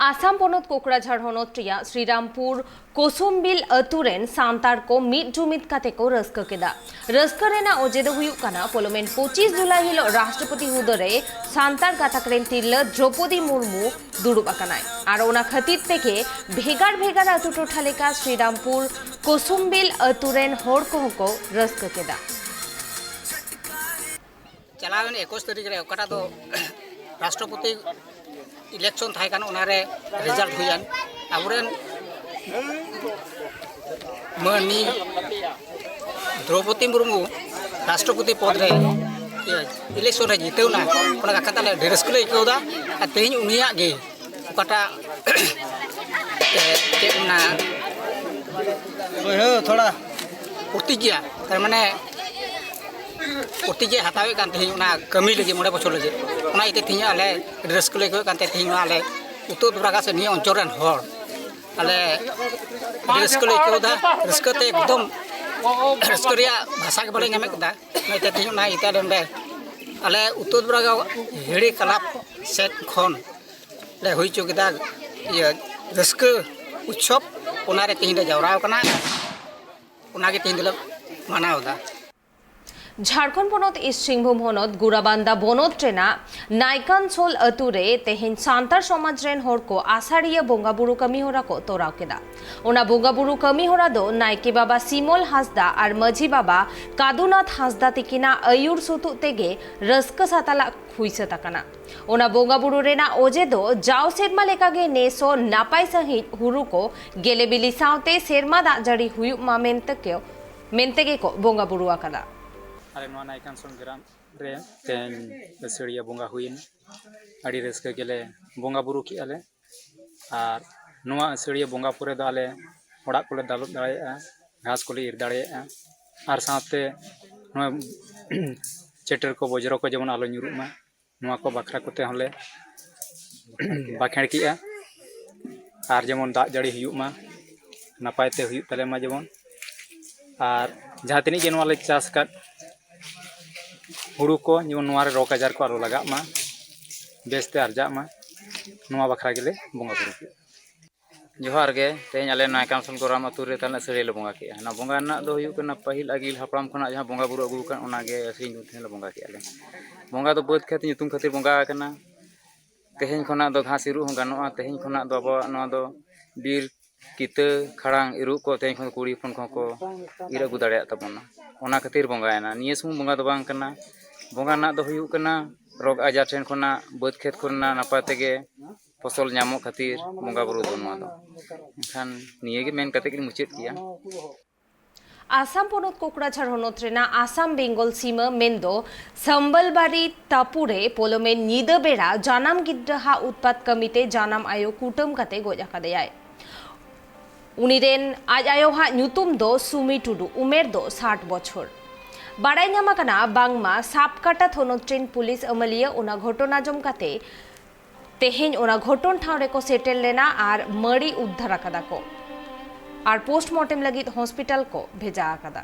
ᱟᱥᱟᱢ ᱯᱚᱱᱚᱛ ᱠᱳᱠᱲᱟᱡᱷᱟᱲ ᱦᱚᱱᱚᱛ ᱨᱮᱭᱟᱜ ᱥᱨᱤᱨᱟᱢᱯᱩᱨ ᱠᱳᱥᱩᱢᱵᱤᱞ ᱟᱹᱛᱩ ᱨᱮᱱ ᱥᱟᱱᱛᱟᱲ ᱠᱚ ᱢᱤᱫ ᱡᱩᱢᱤᱫ ᱠᱟᱛᱮ ᱠᱚ ᱨᱟᱹᱥᱠᱟᱹ ᱠᱮᱫᱟ᱾ ᱨᱟᱹᱥᱠᱟᱹ ᱨᱮᱱᱟᱜ ᱚᱡᱮ ᱫᱚ ᱦᱩᱭᱩᱜ ᱠᱟᱱᱟ, ᱯᱚᱞᱚᱢᱮᱱ ᱯᱚᱸᱪᱤᱥ ᱡᱩᱞᱟᱭ ᱦᱤᱞᱚᱜ ᱨᱟᱥᱴᱨᱚᱯᱚᱛᱤ ᱦᱩᱫᱟᱹ ᱨᱮ ᱥᱟᱱᱛᱟᱲ ᱜᱟᱛᱟᱠ ᱨᱮᱱ ᱛᱤᱨᱞᱟᱹ ᱫᱨᱚᱯᱚᱫᱤ ᱢᱩᱨᱢᱩ ᱫᱩᱲᱩᱵ ᱟᱠᱟᱱᱟᱭ᱾ ᱟᱨ ᱚᱱᱟ ᱠᱷᱟᱹᱛᱤᱨ ᱛᱮᱜᱮ ᱵᱷᱮᱜᱟᱨ ᱵᱷᱮᱜᱟᱨ ᱟᱹᱛᱩ ᱴᱚᱴᱷᱟ ᱞᱮᱠᱟ ᱥᱨᱤᱨᱟᱢᱯᱩᱨ ᱠᱳᱥᱩᱢᱵᱤᱞ ᱟᱹᱛᱩ ᱨᱮᱱ ᱦᱚᱲ ᱠᱚᱦᱚᱸ ᱠᱚ ᱨᱟᱹᱥᱠᱟᱹ ᱠᱮᱫᱟ᱾ ᱪᱟᱞᱟᱣᱮᱱ ᱮᱠᱩᱥ ᱛᱟᱹᱨᱤᱠᱷ ᱨᱮ ᱚᱠᱟᱴᱟᱜ ᱫᱚ ᱨᱟᱥᱴᱨᱚᱯᱚᱛᱤ ᱤᱞᱮᱠᱥᱚᱱ ᱛᱟᱦᱮᱸ ᱠᱟᱱᱟ, ᱚᱱᱟᱨᱮ ᱨᱮᱡᱟᱞᱴ ᱦᱩᱭᱮᱱ᱾ ᱟᱵᱚᱨᱮᱱ ᱢᱟᱹᱱᱤ ᱫᱨᱳᱯᱚᱫᱤ ᱢᱩᱨᱢᱩ ᱨᱟᱥᱴᱨᱚᱯᱚᱛᱤ ᱯᱚᱫᱽ ᱨᱮ ᱤᱭᱟᱹ, ᱤᱞᱮᱠᱥᱚᱱ ᱨᱮ ᱡᱤᱛᱟᱹᱣ ᱮᱱᱟ, ᱚᱱᱟ ᱠᱟᱛᱷᱟ ᱛᱮ ᱟᱞᱮ ᱟᱹᱰᱤ ᱨᱟᱹᱥᱠᱟᱹ ᱞᱮ ᱟᱹᱭᱠᱟᱹᱣ ᱮᱫᱟ᱾ ᱟᱨ ᱛᱮᱦᱮᱧ ᱩᱱᱤᱭᱟᱜ ᱜᱮ ᱚᱠᱟᱴᱟᱜ ᱮ, ᱪᱮᱫ ᱢᱮᱱᱟ, ᱵᱩᱡᱷᱟᱹᱣ ᱛᱷᱚᱲᱟ ᱯᱨᱚᱛᱤᱡᱽᱧᱟ, ᱛᱟᱨ ᱢᱟᱱᱮ ᱯᱨᱚᱛᱤᱡᱽᱧᱟᱭ ᱦᱟᱛᱟᱣᱮᱫ ᱠᱟᱱ ᱛᱮᱦᱮᱧ ᱚᱱᱟ ᱠᱟᱹᱢᱤ ᱞᱟᱹᱜᱤᱫ ᱢᱚᱬᱮ ᱵᱚᱪᱷᱚᱨ ᱞᱟᱹᱜᱤᱫ᱾ ᱚᱱᱟ ᱤᱭᱟᱹᱛᱮ ᱛᱮᱦᱮᱧ ᱟᱞᱮ ᱟᱹᱰᱤ ᱨᱟᱹᱥᱠᱟᱹ ᱞᱮ ᱟᱹᱭᱠᱟᱹᱣᱮᱫ ᱠᱟᱱ ᱛᱮ ᱛᱮᱦᱮᱧ ᱱᱚᱣᱟ ᱟᱞᱮ ᱩᱛᱛᱚᱨ ᱵᱚᱨᱟᱜᱟ ᱥᱮ ᱱᱤᱭᱟᱹ ᱚᱧᱪᱚᱞ ᱨᱮᱱ ᱦᱚᱲ ᱟᱞᱮ ᱟᱹᱰᱤ ᱨᱟᱹᱥᱠᱟᱹ ᱞᱮ ᱟᱹᱭᱠᱟᱹᱣ ᱮᱫᱟ᱾ ᱨᱟᱹᱥᱠᱟᱹ ᱛᱮ ᱮᱠᱫᱚᱢ ᱨᱟᱹᱥᱠᱟᱹ ᱨᱮᱭᱟᱜ ᱵᱷᱟᱥᱟ ᱜᱮ ᱵᱟᱞᱮ ᱧᱟᱢᱮᱫ ᱠᱟᱱᱟ᱾ ᱚᱱᱟᱛᱮ ᱛᱮᱦᱮᱧ ᱚᱱᱟ ᱤᱭᱟᱹᱛᱮ ᱟᱞᱮ ᱱᱚᱰᱮ ᱟᱞᱮ ᱩᱛᱛᱚᱨ ᱵᱚᱨᱟᱜᱟ ᱦᱤᱲᱤ ᱠᱞᱟᱵᱽ ᱥᱮᱫ ᱠᱷᱚᱱ ᱞᱮ ᱦᱩᱭ ᱦᱚᱪᱚ ᱠᱮᱫᱟ ᱤᱭᱟᱹ ᱨᱟᱹᱥᱠᱟᱹ ᱩᱛᱥᱚᱵᱽ, ᱚᱱᱟᱨᱮ ᱛᱮᱦᱮᱧ ᱞᱮ ᱡᱟᱣᱨᱟ ᱟᱠᱟᱱᱟ᱾ ᱚᱱᱟᱜᱮ ᱛᱮᱦᱮᱧ ᱫᱚᱞᱮ ᱢᱟᱱᱟᱣ ᱮᱫᱟ᱾ ᱡᱷᱟᱲᱠᱷᱚᱸᱰ ᱯᱚᱱᱚᱛ ᱤᱥᱴ ᱥᱤᱝᱵᱷᱩᱢ ᱦᱚᱱᱚᱛ ᱜᱩᱨᱟᱵᱟᱱᱫᱟ ᱵᱚᱱᱚᱛ ᱨᱮᱱᱟᱜ ᱱᱟᱭᱠᱟᱱᱥᱳᱞ ᱟᱹᱛᱩ ᱨᱮ ᱛᱮᱦᱮᱧ ᱥᱟᱱᱛᱟᱲ ᱥᱚᱢᱟᱡᱽ ᱨᱮᱱ ᱦᱚᱲ ᱠᱚ ᱟᱥᱟᱲᱤᱭᱟᱹ ᱵᱚᱸᱜᱟ ᱵᱩᱨᱩ ᱠᱟᱹᱢᱤ ᱦᱚᱨᱟ ᱠᱚ ᱛᱚᱨᱟᱣ ᱠᱮᱫᱟ᱾ ᱚᱱᱟ ᱵᱚᱸᱜᱟ ᱵᱩᱨᱩ ᱠᱟᱹᱢᱤ ᱦᱚᱨᱟ ᱫᱚ ᱱᱟᱭᱠᱮ ᱵᱟᱵᱟ ᱥᱤᱢᱚᱞ ᱦᱟᱸᱥᱫᱟ ᱟᱨ ᱢᱟᱹᱡᱷᱤ ᱵᱟᱵᱟ ᱠᱟᱫᱩᱱᱟᱛᱷ ᱦᱟᱸᱥᱫᱟ ᱛᱤᱠᱤᱱᱟᱜ ᱟᱹᱭᱩᱨ ᱥᱩᱛᱩᱜ ᱛᱮᱜᱮ ᱨᱟᱹᱥᱠᱟᱹ ᱥᱟᱛᱟᱞᱟᱜ ᱦᱩᱭ ᱥᱟᱹᱛ ᱟᱠᱟᱱᱟ᱾ ᱚᱱᱟ ᱵᱚᱸᱜᱟ ᱵᱩᱨᱩ ᱨᱮᱱᱟᱜ ᱚᱡᱮ ᱫᱚ ᱡᱟᱣ ᱥᱮᱨᱢᱟ ᱞᱮᱠᱟᱜᱮ ᱱᱮᱥ ᱦᱚᱸ ᱱᱟᱯᱟᱭ ᱥᱟᱺᱦᱤᱡ ᱦᱩᱲᱩ ᱠᱚ ᱜᱮᱞᱮ ᱵᱤᱞᱤ ᱥᱟᱶᱛᱮ ᱥᱮᱨᱢᱟ ᱫᱟᱜ ᱡᱟᱹᱲᱤ ᱦᱩᱭᱩᱜ ᱢᱟ ᱢᱮᱱᱛᱮ ᱠᱚ, ᱢᱮᱱᱛᱮ ᱜᱮᱠᱚ ᱵᱚᱸᱜᱟ ᱵᱩᱨᱩ ᱟᱠᱟᱫᱟ᱾ ᱟᱞᱮ ᱱᱚᱣᱟ ᱱᱟᱭᱠᱟᱱᱥᱚᱞ ᱜᱨᱟᱢ ᱨᱮ ᱛᱮᱦᱮᱧ ᱟᱹᱥᱟᱹᱲᱤᱭᱟᱹ ᱵᱚᱸᱜᱟ ᱦᱩᱭᱮᱱᱟ᱾ ᱟᱹᱰᱤ ᱨᱟᱹᱥᱠᱟᱹ ᱜᱮᱞᱮ ᱵᱚᱸᱜᱟ ᱵᱩᱨᱩ ᱠᱮᱜᱼᱟ ᱞᱮ᱾ ᱟᱨ ᱱᱚᱣᱟ ᱟᱹᱥᱟᱹᱲᱤᱭᱟᱹ ᱵᱚᱸᱜᱟ ᱯᱚᱨᱮ ᱫᱚ ᱟᱞᱮ ᱚᱲᱟᱜ ᱠᱚᱞᱮ ᱫᱟᱞᱚᱵ ᱫᱟᱲᱮᱭᱟᱜᱼᱟ, ᱜᱷᱟᱥ ᱠᱚᱞᱮ ᱤᱨ ᱫᱟᱲᱮᱭᱟᱜᱼᱟ᱾ ᱟᱨ ᱥᱟᱶᱛᱮ ᱱᱚᱣᱟ ᱪᱮᱴᱮᱨ ᱠᱚ ᱵᱚᱡᱽᱨᱚ ᱠᱚ ᱡᱮᱢᱚᱱ ᱟᱞᱚ ᱧᱩᱨᱩᱜ ᱢᱟ, ᱱᱚᱣᱟ ᱠᱚ ᱵᱟᱠᱷᱨᱟ ᱠᱚᱛᱮ ᱦᱚᱸᱞᱮ ᱵᱟᱠᱷᱮᱲ ᱠᱮᱜᱼᱟ᱾ ᱟᱨ ᱡᱮᱢᱚᱱ ᱫᱟᱜ ᱡᱟᱹᱲᱤ ᱦᱩᱭᱩᱜ ᱢᱟ, ᱱᱟᱯᱟᱭ ᱛᱮ ᱦᱩᱭᱩᱜ ᱛᱟᱞᱮ ᱢᱟ ᱡᱮᱢᱚᱱ᱾ ᱟᱨ ᱡᱟᱦᱟᱸ ᱛᱤᱱᱟᱹᱜ ᱜᱮ ᱱᱚᱣᱟ ᱞᱮ ᱪᱟᱥ ᱟᱠᱟᱫ ᱦᱩᱲᱩ ᱠᱚ, ᱡᱮᱢᱚᱱ ᱱᱚᱣᱟ ᱨᱮ ᱨᱳᱜᱽ ᱟᱡᱟᱨ ᱠᱚ ᱟᱞᱚ ᱞᱟᱜᱟᱜ ᱢᱟ, ᱵᱮᱥᱛᱮ ᱟᱨᱡᱟᱜ ᱢᱟ, ᱱᱚᱣᱟ ᱵᱟᱠᱷᱨᱟ ᱜᱮᱞᱮ ᱵᱚᱸᱜᱟ ᱵᱩᱨᱩ ᱠᱮᱜᱼᱟ᱾ ᱡᱚᱦᱟᱨ ᱜᱮ, ᱛᱮᱦᱮᱧ ᱟᱞᱮ ᱱᱚᱣᱟ ᱠᱟᱢᱥᱚᱞ ᱜᱚᱨᱟᱢ ᱟᱹᱛᱩ ᱨᱮ ᱛᱟᱦᱮᱱ ᱟᱹᱥᱟᱹᱲᱤᱭᱟᱹ ᱞᱮ ᱵᱚᱸᱜᱟ ᱠᱮᱜᱼᱟ᱾ ᱚᱱᱟ ᱵᱚᱸᱜᱟ ᱨᱮᱱᱟᱜ ᱫᱚ ᱦᱩᱭᱩᱜ ᱠᱟᱱᱟ, ᱯᱟᱹᱦᱤᱞ ᱟᱹᱜᱤᱞ ᱦᱟᱯᱲᱟᱢ ᱠᱷᱚᱱᱟᱜ ᱡᱟᱦᱟᱸ ᱵᱚᱸᱜᱟ ᱵᱩᱨᱩ ᱟᱹᱜᱩ ᱟᱠᱟᱱ, ᱚᱱᱟᱜᱮ ᱟᱹᱥᱟᱹᱲᱤᱭᱟᱹ ᱧᱩᱛᱩᱢ ᱛᱮᱞᱮ ᱵᱚᱸᱜᱟ ᱠᱮᱜᱼᱟ ᱞᱮ᱾ ᱵᱚᱸᱜᱟ ᱫᱚ ᱵᱟᱹᱫᱽ ᱠᱷᱮᱛ ᱧᱩᱛᱩᱢ ᱠᱷᱟᱹᱛᱤᱨ ᱵᱚᱸᱜᱟ ᱟᱠᱟᱱᱟ᱾ ᱛᱮᱦᱮᱧ ᱠᱷᱚᱱᱟᱜ ᱫᱚ ᱜᱷᱟᱥ ᱤᱨᱚᱜ ᱦᱚᱸ ᱜᱟᱱᱚᱜᱼᱟ᱾ ᱛᱮᱦᱮᱧ ᱠᱷᱚᱱᱟᱜ ᱫᱚ ᱟᱵᱚᱣᱟᱜ ᱱᱚᱣᱟ ᱫᱚ ᱵᱤᱨ ᱠᱤᱛᱟᱹ, ᱠᱷᱟᱲᱟᱝ ᱤᱨᱚᱜ ᱠᱚ ᱛᱮᱦᱮᱧ ᱠᱷᱚᱱ ᱠᱩᱲᱤ ᱦᱚᱯᱚᱱ ᱠᱚᱦᱚᱸ ᱠᱚ ᱤᱨ ᱟᱹᱜᱩ ᱫᱟᱲᱮᱭᱟᱜ ᱛᱟᱵᱚᱱᱟ᱾ ᱚᱱᱟ ᱠᱷᱟᱹᱛᱤᱨ ᱵᱚᱸᱜᱟᱭᱮᱱᱟ᱾ ᱱᱤᱭᱟᱹ ᱥᱩᱢᱩᱝ ᱵᱚᱸᱜᱟ ᱫᱚ ᱵᱟᱝ ᱠᱟᱱᱟ᱾ ᱵᱚᱸᱜᱟ ᱨᱮᱱᱟᱜ ᱫᱚ ᱦᱩᱭᱩᱜ ᱠᱟᱱᱟ, ᱨᱳᱜᱽ ᱟᱡᱟᱨ ᱴᱷᱮᱱ ᱠᱷᱚᱱᱟᱜ, ᱵᱟᱹᱫᱽ ᱠᱷᱮᱛ ᱠᱚᱨᱮᱱᱟᱜ ᱱᱟᱯᱟᱭ ᱛᱮᱜᱮ ᱯᱷᱚᱥᱚᱞ ᱧᱟᱢᱚᱜ ᱠᱷᱟᱹᱛᱤᱨ ᱵᱚᱸᱜᱟ ᱵᱩᱨᱩ ᱫᱚ ᱱᱚᱣᱟ ᱫᱚ᱾ ᱮᱱᱠᱷᱟᱱ ᱱᱤᱭᱟᱹ ᱜᱮ ᱢᱮᱱ ᱠᱟᱛᱮ ᱜᱤᱧ ᱢᱩᱪᱟᱹᱫ ᱠᱮᱜᱼᱟ᱾ ᱟᱥᱟᱢ ᱯᱚᱱᱚᱛ ᱠᱳᱠᱲᱟᱡᱷᱟᱲ ᱦᱚᱱᱚᱛ ᱨᱮᱱᱟᱜ ᱟᱥᱟᱢ ᱵᱮᱝᱜᱚᱞ ᱥᱤᱢᱟᱹ ᱢᱮᱱᱫᱚ ᱥᱟᱢᱵᱟᱞᱵᱟᱨᱤ ᱴᱟᱯᱩ ᱨᱮ ᱯᱚᱞᱚᱢᱮᱱ ᱧᱤᱫᱟᱹ ᱵᱮᱲᱟ ᱡᱟᱱᱟᱢ ᱜᱤᱫᱽᱨᱟᱹ ᱦᱟᱜ ᱩᱛᱯᱟᱛ ᱠᱟᱹᱢᱤᱛᱮ ᱡᱟᱱᱟᱢ ᱟᱭᱳ ᱠᱩᱴᱟᱹᱢ ᱠᱟᱛᱮ ᱜᱚᱡ ᱟᱠᱟᱫᱮᱭᱟᱭ᱾ ᱩᱱᱤ ᱨᱮᱱ ᱟᱡ ᱟᱭᱳ ᱦᱟᱜ ᱧᱩᱛᱩᱢ ᱫᱚ ᱥᱩᱢᱤ ᱴᱩᱰᱩ, ᱩᱢᱮᱨ ᱫᱚ ᱥᱟᱴ ᱵᱚᱪᱷᱚᱨ᱾ ᱵᱟᱲᱟᱭ ᱧᱟᱢ ᱟᱠᱟᱱᱟ ᱵᱟᱝᱢᱟ ᱥᱟᱯᱠᱟᱴᱟ ᱛᱷᱚᱱᱚᱛ ᱨᱮᱱ ᱯᱩᱞᱤᱥ ᱟᱹᱢᱟᱹᱞᱤᱭᱟᱹ ᱚᱱᱟ ᱜᱷᱚᱴᱚᱱ ᱟᱸᱡᱚᱢ ᱠᱟᱛᱮ ᱛᱮᱦᱮᱧ ᱚᱱᱟ ᱜᱷᱚᱴᱚᱱ ᱴᱷᱟᱶ ᱨᱮᱠᱚ ᱥᱮᱴᱮᱨ ᱞᱮᱱᱟ ᱟᱨ ᱢᱟᱹᱲᱤ ᱩᱫᱽᱫᱷᱟᱨ ᱟᱠᱟᱫᱟ ᱠᱚ ᱟᱨ ᱯᱳᱥᱴᱢᱚᱨᱴᱮᱢ ᱞᱟᱹᱜᱤᱫ ᱦᱚᱥᱯᱤᱴᱟᱞ ᱠᱚ ᱵᱷᱮᱡᱟ ᱟᱠᱟᱫᱟ᱾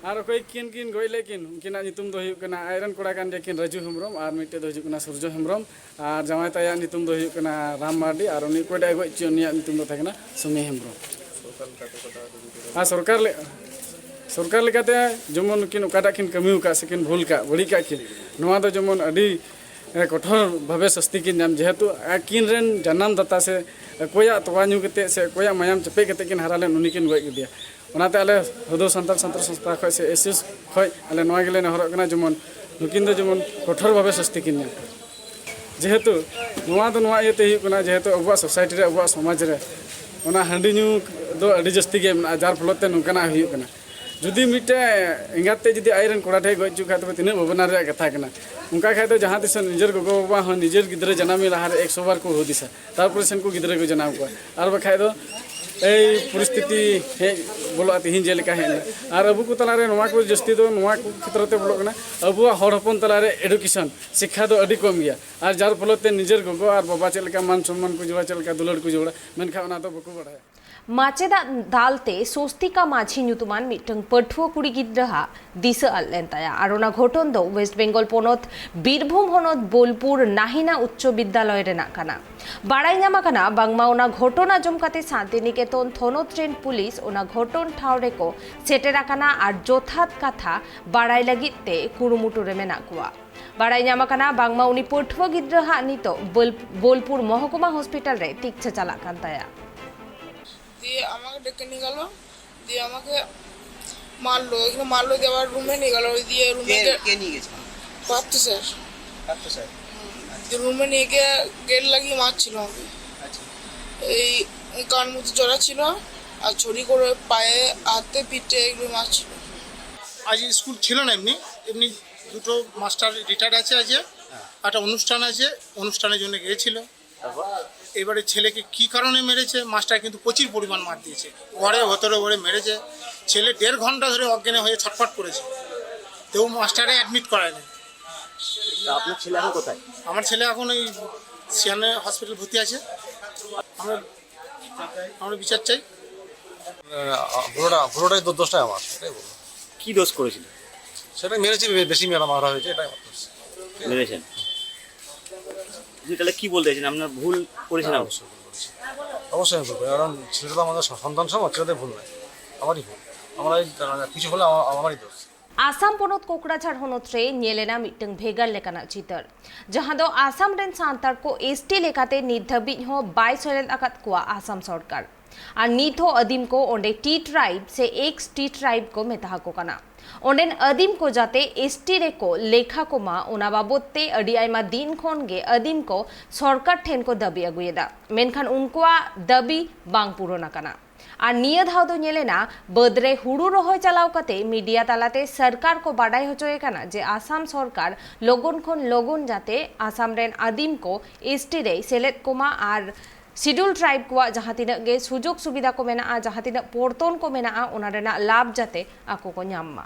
ᱟᱨ ᱚᱠᱚᱭ ᱠᱤᱱ ᱠᱤᱱ ᱜᱚᱡ ᱞᱮᱫ ᱠᱤᱱ, ᱩᱱᱠᱤᱱᱟᱜ ᱧᱩᱛᱩᱢ ᱫᱚ ᱦᱩᱭᱩᱜ ᱠᱟᱱᱟ, ᱟᱡᱨᱮᱱ ᱠᱚᱲᱟ ᱠᱟᱱ ᱜᱮᱭᱟ ᱠᱤᱱ ᱨᱟᱡᱩ ᱦᱮᱢᱵᱨᱚᱢ, ᱟᱨ ᱢᱤᱫᱴᱮᱡ ᱫᱚ ᱦᱩᱭᱩᱜ ᱠᱟᱱᱟ ᱥᱩᱨᱡᱚ ᱦᱮᱢᱵᱨᱚᱢ, ᱟᱨ ᱡᱟᱶᱟᱭ ᱛᱟᱭᱟᱜ ᱧᱩᱛᱩᱢ ᱫᱚ ᱦᱩᱭᱩᱜ ᱠᱟᱱᱟ ᱨᱟᱢ ᱢᱟᱨᱰᱤ, ᱟᱨ ᱩᱱᱤ ᱚᱠᱚᱭᱴᱟᱜ ᱮ ᱜᱚᱡ ᱦᱚᱪᱚ ᱩᱱᱤᱭᱟᱜ ᱧᱩᱛᱩᱢ ᱫᱚ ᱛᱟᱦᱮᱸ ᱠᱟᱱᱟ ᱥᱩᱢᱤ ᱦᱮᱢᱵᱨᱚᱢ᱾ ᱟᱨ ᱥᱚᱨᱠᱟᱨ ᱞᱮ ᱥᱚᱨᱠᱟᱨ ᱞᱮᱠᱟᱛᱮ ᱡᱮᱢᱚᱱ ᱱᱩᱠᱤᱱ ᱚᱠᱟᱴᱟᱜ ᱠᱤᱱ ᱠᱟᱹᱢᱤ ᱟᱠᱟᱫ ᱥᱮ ᱠᱤᱱ ᱵᱷᱩᱞ ᱠᱟᱜ, ᱵᱟᱹᱲᱤᱡ ᱠᱟᱜ ᱠᱤᱱ, ᱱᱚᱣᱟ ᱫᱚ ᱡᱮᱢᱚᱱ ᱟᱹᱰᱤ ᱮ, ᱠᱚᱴᱷᱳᱨ ᱵᱷᱟᱵᱮ ᱥᱟᱥᱛᱤ ᱠᱤᱱ ᱧᱟᱢ, ᱡᱮᱦᱮᱛᱩ ᱟᱹᱠᱤᱱ ᱨᱮᱱ ᱡᱟᱱᱟᱢ ᱫᱟᱛᱟ ᱥᱮ ᱚᱠᱚᱭᱟᱜ ᱛᱚᱣᱟ ᱧᱩ ᱠᱟᱛᱮ ᱥᱮ ᱚᱠᱚᱭᱟᱜ ᱢᱟᱭᱟᱢ ᱪᱟᱯᱮ ᱠᱟᱛᱮ ᱠᱤᱱ ᱦᱟᱨᱟ ᱞᱮᱱ, ᱩᱱᱤ ᱠᱤᱱ ᱜᱚᱡ ᱠᱮᱫᱮᱭᱟ᱾ ᱚᱱᱟᱛᱮ ᱟᱞᱮ ᱦᱩᱫᱩ ᱥᱟᱱᱛᱟᱲ ᱥᱟᱱᱛᱟᱲ ᱥᱚᱝᱥᱛᱷᱟ ᱠᱷᱚᱱ ᱥᱮ ᱮᱥᱤᱥ ᱠᱷᱚᱱ ᱟᱞᱮ ᱱᱚᱣᱟ ᱜᱮᱞᱮ ᱱᱮᱦᱚᱨᱚᱜ ᱠᱟᱱᱟ, ᱡᱮᱢᱚᱱ ᱱᱩᱠᱤᱱ ᱫᱚ ᱡᱮᱢᱚᱱ ᱠᱚᱴᱷᱳᱨ ᱵᱷᱟᱵᱮ ᱥᱟᱥᱛᱤ ᱠᱤᱱ ᱧᱟᱢ᱾ ᱡᱮᱦᱮᱛᱩ ᱱᱚᱣᱟ ᱫᱚ ᱱᱚᱣᱟ ᱤᱭᱟᱹᱛᱮ ᱦᱩᱭᱩᱜ ᱠᱟᱱᱟ, ᱡᱮᱦᱮᱛᱩ ᱟᱵᱚᱣᱟᱜ ᱥᱳᱥᱟᱭᱴᱤ ᱨᱮ, ᱟᱵᱚᱣᱟᱜ ᱥᱚᱢᱟᱡᱽ ᱨᱮ ᱚᱱᱟ ᱦᱟᱺᱰᱤ ᱧᱩ ᱫᱚ ᱟᱹᱰᱤ ᱡᱟᱹᱥᱛᱤ ᱜᱮ ᱢᱮᱱᱟᱜᱼᱟ, ᱡᱟᱨ ᱯᱷᱚᱞᱚᱛ ᱛᱮ ᱱᱚᱝᱠᱟᱱᱟᱜ ᱦᱩᱭᱩᱜ ᱠᱟᱱᱟ᱾ ᱡᱩᱫᱤ ᱢᱤᱫᱴᱮᱱ ᱮᱸᱜᱟᱛ ᱛᱮ ᱡᱩᱫᱤ ᱟᱡᱨᱮᱱ ᱠᱚᱲᱟ ᱴᱷᱮᱱ ᱜᱚᱡ ᱦᱚᱪᱚ ᱠᱷᱟᱡ, ᱛᱚᱵᱮ ᱛᱤᱱᱟᱹᱜ ᱵᱷᱟᱵᱽᱱᱟ ᱨᱮᱭᱟᱜ ᱠᱟᱛᱷᱟ ᱠᱟᱱᱟ᱾ ᱚᱱᱠᱟ ᱠᱷᱟᱡ ᱫᱚ ᱡᱟᱦᱟᱸ ᱛᱤᱥ ᱱᱤᱡᱮᱨ ᱜᱚᱜᱚ-ᱵᱟᱵᱟ ᱦᱚᱸ ᱱᱤᱡᱮᱨ ᱜᱤᱫᱽᱨᱟᱹ ᱡᱟᱱᱟᱢ ᱞᱟᱦᱟᱨᱮ ᱮᱠᱥᱚ ᱵᱟᱨ ᱠᱚ ᱦᱩᱫᱤᱥᱟ, ᱛᱟᱨᱯᱚᱨᱮ ᱥᱮᱱ ᱠᱚ ᱜᱤᱫᱽᱨᱟᱹ ᱠᱚ ᱡᱟᱱᱟᱢ ᱠᱚᱣᱟ᱾ ᱟᱨ ᱵᱟᱠᱷᱟᱡ ᱫᱚ ᱮᱭ ᱯᱚᱨᱤᱥᱛᱷᱤᱛᱤ ᱦᱮᱡ ᱵᱚᱞᱚᱜᱼᱟ, ᱛᱤᱦᱤᱧ ᱡᱮᱞᱮᱠᱟ ᱦᱮᱡ ᱮᱱᱟ᱾ ᱟᱨ ᱟᱵᱚ ᱠᱚ ᱛᱟᱞᱟᱨᱮ ᱱᱚᱣᱟ ᱠᱚ ᱡᱟᱹᱥᱛᱤ ᱫᱚ ᱱᱚᱣᱟ ᱠᱚ ᱠᱷᱮᱛᱨᱚ ᱛᱮ ᱵᱚᱞᱚᱜ ᱠᱟᱱᱟ, ᱟᱵᱚᱣᱟᱜ ᱦᱚᱲ ᱦᱚᱯᱚᱱ ᱛᱟᱞᱟᱨᱮ ᱮᱰᱩᱠᱮᱥᱚᱱ, ᱥᱤᱠᱠᱷᱟ ᱫᱚ ᱟᱹᱰᱤ ᱠᱚᱢ ᱜᱮᱭᱟ᱾ ᱟᱨ ᱡᱟᱨ ᱯᱷᱚᱞᱚᱛ ᱛᱮ ᱱᱤᱡᱮᱨ ᱜᱚᱜᱚ ᱟᱨ ᱵᱟᱵᱟ ᱪᱮᱫ ᱞᱮᱠᱟ ᱢᱟᱱ ᱥᱚᱱᱢᱟᱱ ᱠᱚ ᱡᱚᱲᱟ, ᱪᱮᱫ ᱞᱮᱠᱟ ᱫᱩᱞᱟᱹᱲ ᱠᱚ ᱡᱚᱲᱟ, ᱢᱮᱱᱠᱷᱟᱱ ᱚᱱᱟ ᱫᱚ ᱵᱟᱠᱚ ᱵᱟᱲᱟᱭᱟ᱾ ᱢᱟᱪᱮᱫᱟᱜ ᱫᱟᱞ ᱛᱮ ᱥᱚᱥᱛᱤᱠᱟ ᱢᱟᱹᱡᱷᱤ ᱧᱩᱛᱩᱢᱟᱱ ᱢᱤᱫᱴᱟᱝ ᱯᱟᱹᱴᱷᱩᱣᱟᱹ ᱠᱩᱲᱤ ᱜᱤᱫᱽᱨᱟᱹ ᱦᱟᱜ ᱫᱤᱥᱟᱹ ᱟᱫ ᱞᱮᱱ ᱛᱟᱭᱟ ᱟᱨ ᱚᱱᱟ ᱜᱷᱚᱴᱚᱱ ᱫᱚ ᱣᱮᱥᱴ ᱵᱮᱝᱜᱚᱞ ᱯᱚᱱᱚᱛ ᱵᱤᱨᱵᱷᱩᱢ ᱦᱚᱱᱚᱛ ᱵᱳᱞᱯᱩᱨ ᱱᱟᱦᱤᱱᱟ ᱩᱪᱪᱚ ᱵᱤᱫᱽᱫᱟᱞᱚᱭ ᱨᱮᱱᱟᱜ ᱠᱟᱱᱟ᱾ ᱵᱟᱲᱟᱭ ᱧᱟᱢ ᱟᱠᱟᱱᱟ ᱵᱟᱝᱢᱟ ᱚᱱᱟ ᱜᱷᱚᱴᱚᱱ ᱟᱸᱡᱚᱢ ᱠᱟᱛᱮ ᱥᱟᱱᱛᱤᱱᱤᱠᱮᱛᱚᱱ ᱛᱷᱚᱱᱚᱛ ᱨᱮᱱ ᱯᱩᱞᱤᱥ ᱚᱱᱟ ᱜᱷᱚᱴᱚᱱ ᱴᱷᱟᱶ ᱨᱮᱠᱚ ᱥᱮᱴᱮᱨ ᱟᱠᱟᱱᱟ ᱟᱨ ᱡᱚᱛᱷᱟᱛ ᱠᱟᱛᱷᱟ ᱵᱟᱲᱟᱭ ᱞᱟᱹᱜᱤᱫ ᱛᱮ ᱠᱩᱨᱩᱢᱩᱴᱩ ᱨᱮ ᱢᱮᱱᱟᱜ ᱠᱚᱣᱟ᱾ ᱵᱟᱲᱟᱭ ᱧᱟᱢ ᱟᱠᱟᱱᱟ ᱵᱟᱝᱢᱟ ᱩᱱᱤ ᱯᱟᱹᱴᱷᱩᱣᱟᱹ ᱜᱤᱫᱽᱨᱟᱹ ᱦᱟᱜ ᱱᱤᱛᱚᱜ ᱵᱳᱞ- ᱵᱳᱞᱯᱩᱨ ᱢᱚᱦᱚᱠᱩᱢᱟ ᱦᱚᱥᱯᱤᱴᱟᱞ ᱨᱮ ᱛᱤᱠᱪᱷᱟᱹ ᱪᱟᱞᱟᱜ ᱠᱟᱱ ᱛᱟᱭᱟ᱾ দিয়ে আমাকে ডেকে নিয়ে গেল। দিয়ে আমাকে মারলো, এখানে মারলো, দিয়ে আবার রুমে নিয়ে গেল। দিয়ে রুমে কে গিয়ে- কে নিয়ে গেছিল? পার্থ স্যার। পার্থ স্যার। দিয়ে রুমে নিয়ে গিয়ে গেট লাগিয়ে মারছিল আমাকে। আচ্ছা। এই কান মুখ জড়া ছিল। আর ছড়ি করে পায়ে, হাতে, পিঠে এগুলো মারছিল। আজ স্কুল ছিল না, এমনি এমনি দুটো মাস্টার রিটায়ার্ড আছে আজকে, একটা অনুষ্ঠান আছে, অনুষ্ঠানের জন্য গিয়েছিল। এবারে ছেলেকে কি কারণে মেরেছে, মাস্টার কিন্তু প্রচুর পরিমাণ মার দিয়েছে, ঘরে ভেতরে ভরে মেরেছে। ছেলে দেড় ঘন্টা ধরে অজ্ঞানে হয়ে ছটফট করেছে, তেও মাস্টারে অ্যাডমিট করায়নি। তা আপনার ছেলে এখন কোথায়? আমার ছেলে এখন ওই সিয়ানে হসপিটাল ভর্তি আছে। আমরা আমরা বিচার চাই। পুরোটা পুরোটাই তো দোষটাই আমার, সেটাই বলবো। কি দোষ করেছিল? সেটাই মেরেছি, বে- বেশি মেরা মারা হয়েছে, এটাই আমার দোষ। মেরেছেন? আপনি তাহলে কি বলতে চাইছেন? আপনার ভুল করেছিলাম? অবশ্যই ভুল করেছি, অবশ্যই আমি ভুল করি, কারণ ছেলেটা তো আমাদের স- সন্তান সমান, ছেলেদের ভুল নয়, আমারই ভুল। আমরা এই, আহ, কিছু হলে আমার- আমারই দোষ। ᱟᱥᱟᱢ ᱯᱚᱱᱚᱛ ᱠᱳᱠᱲᱟᱡᱷᱟᱲ ᱦᱚᱱᱚᱛ ᱨᱮ ᱧᱮᱞ ᱮᱱᱟ ᱢᱤᱫᱴᱟᱝ ᱵᱷᱮᱜᱟᱨ ᱞᱮᱠᱟᱱᱟᱜ ᱪᱤᱛᱟᱹᱨ, ᱡᱟᱦᱟᱸ ᱫᱚ ᱟᱥᱟᱢ ᱨᱮᱱ ᱥᱟᱱᱛᱟᱲ ᱠᱚ ᱮᱥ ᱴᱤ ᱞᱮᱠᱟᱛᱮ ᱱᱤᱛ ᱫᱷᱟᱹᱵᱤᱡ ᱦᱚᱸ ᱵᱟᱭ ᱥᱮᱞᱮᱫ ᱟᱠᱟᱫ ᱠᱚᱣᱟ ᱟᱥᱟᱢ ᱥᱚᱨᱠᱟᱨ᱾ ᱟᱨ ᱱᱤᱛ ᱦᱚᱸ ᱟᱹᱫᱤᱢ ᱠᱚ ᱚᱸᱰᱮ ᱴᱤ ᱴᱨᱟᱭᱤᱵᱽ ᱥᱮ ᱮᱠᱥ ᱴᱤ ᱴᱨᱟᱭᱤᱵᱽ ᱠᱚ ᱢᱮᱛᱟ ᱦᱟᱠᱚ ᱠᱟᱱᱟ᱾ ᱚᱸᱰᱮᱱ ᱟᱹᱫᱤᱢ ᱠᱚ ᱡᱟᱛᱮ ᱮᱥ ᱴᱤ ᱨᱮᱠᱚ ᱞᱮᱠᱷᱟ ᱠᱚᱢᱟ, ᱚᱱᱟ ᱵᱟᱵᱚᱫ ᱛᱮ ᱟᱹᱰᱤ ᱟᱭᱢᱟ ᱫᱤᱱ ᱠᱷᱚᱱ ᱜᱮ ᱟᱹᱫᱤᱢ ᱠᱚ ᱥᱚᱨᱠᱟᱨ ᱴᱷᱮᱱ ᱠᱚ ᱫᱟᱹᱵᱤ ᱟᱹᱜᱩᱭᱮᱫᱟ, ᱢᱮᱱᱠᱷᱟᱱ ᱩᱱᱠᱩᱣᱟᱜ ᱫᱟᱹᱵᱤ ᱵᱟᱝ ᱯᱩᱨᱚᱱ ᱟᱠᱟᱱᱟ᱾ ᱟᱨ ᱱᱤᱭᱟᱹ ᱫᱷᱟᱣ ᱫᱚ ᱧᱮᱞ ᱮᱱᱟ, ᱵᱟᱹᱫᱽ ᱨᱮ ᱦᱩᱲᱩ ᱨᱚᱦᱚᱭ ᱪᱟᱞᱟᱣ ᱠᱟᱛᱮ ᱢᱤᱰᱤᱭᱟ ᱛᱟᱞᱟᱛᱮ ᱥᱚᱨᱠᱟᱨ ᱠᱚ ᱵᱟᱰᱟᱭ ᱦᱚᱪᱚᱭᱮ ᱠᱟᱱᱟ ᱡᱮ ᱟᱥᱟᱢ ᱥᱚᱨᱠᱟᱨ ᱞᱚᱜᱚᱱ ᱠᱷᱚᱱ ᱞᱚᱜᱚᱱ ᱡᱟᱛᱮ ᱟᱥᱟᱢ ᱨᱮᱱ ᱟᱹᱫᱤᱢ ᱠᱚ ᱮᱥ ᱴᱤ ᱨᱮᱭ ᱥᱮᱞᱮᱫ ᱠᱚᱢᱟ ᱟᱨ ᱥᱤᱰᱩᱞ ᱴᱨᱟᱭᱤᱵᱽ ᱠᱚᱣᱟᱜ ᱡᱟᱦᱟᱸ ᱛᱤᱱᱟᱹᱜ ᱜᱮ ᱥᱩᱡᱳᱜᱽ ᱥᱩᱵᱤᱫᱷᱟ ᱠᱚ ᱢᱮᱱᱟᱜᱼᱟ, ᱡᱟᱦᱟᱸ ᱛᱤᱱᱟᱹᱜ ᱯᱚᱨᱛᱚᱱ ᱠᱚ ᱢᱮᱱᱟᱜᱼᱟ, ᱚᱱᱟ ᱨᱮᱱᱟᱜ ᱞᱟᱵᱷ ᱡᱟᱛᱮ ᱟᱠᱚ ᱠᱚ ᱧᱟᱢ ᱢᱟ᱾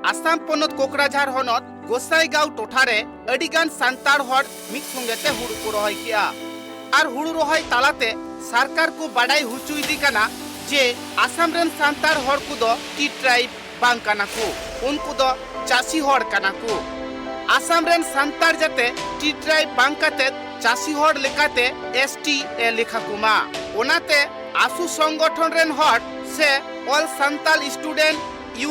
ᱟᱥᱟᱢ ᱯᱚᱱᱚᱛ ᱠᱳᱠᱲᱟᱡᱷᱟᱲ ᱦᱚᱱᱚᱛ ᱜᱳᱥᱟᱭᱜᱟᱸᱣ ᱴᱚᱴᱷᱟ ᱨᱮ ᱟᱹᱰᱤ ᱜᱟᱱ ᱥᱟᱱᱛᱟᱲ ᱦᱚᱲ ᱢᱤᱫ ᱥᱚᱸᱜᱮ ᱛᱮ ᱦᱩᱲᱩ ᱠᱚ ᱨᱚᱦᱚᱭ ᱠᱮᱜᱼᱟ᱾ ᱟᱨ ᱦᱩᱲᱩ ᱨᱚᱦᱚᱭ ᱛᱟᱞᱟᱛᱮ ᱥᱚᱨᱠᱟᱨ ᱠᱚ ᱵᱟᱰᱟᱭ ᱦᱚᱪᱚᱭᱮᱫᱮ ᱠᱟᱱᱟ ᱡᱮ ᱟᱥᱟᱢ ᱨᱮᱱ ᱥᱟᱱᱛᱟᱲ ᱦᱚᱲ ᱠᱚᱫᱚ ᱴᱤ ᱴᱨᱟᱭᱤᱵᱽ ᱵᱟᱝ ᱠᱟᱱᱟ ᱠᱚ, ᱩᱱᱠᱩ ᱫᱚ ᱪᱟᱹᱥᱤ ᱦᱚᱲ ᱠᱟᱱᱟ ᱠᱚ᱾ ᱟᱥᱟᱢ ᱨᱮᱱ ᱥᱟᱱᱛᱟᱲ ᱡᱟᱛᱮ ᱴᱤ ᱴᱨᱟᱭᱤᱵᱽ ᱵᱟᱝ ᱠᱟᱛᱮ ᱪᱟᱹᱥᱤ ᱦᱚᱲ ᱞᱮᱠᱟᱛᱮ ᱮᱥ ᱴᱤ ᱮ ᱞᱮᱠᱷᱟ ᱠᱚᱢᱟ, ᱚᱱᱟᱛᱮ ᱟᱥᱩ ᱥᱚᱝᱜᱚᱴᱷᱚᱱ ᱨᱮᱱ ᱦᱚᱲ ᱥᱮ All Santal Student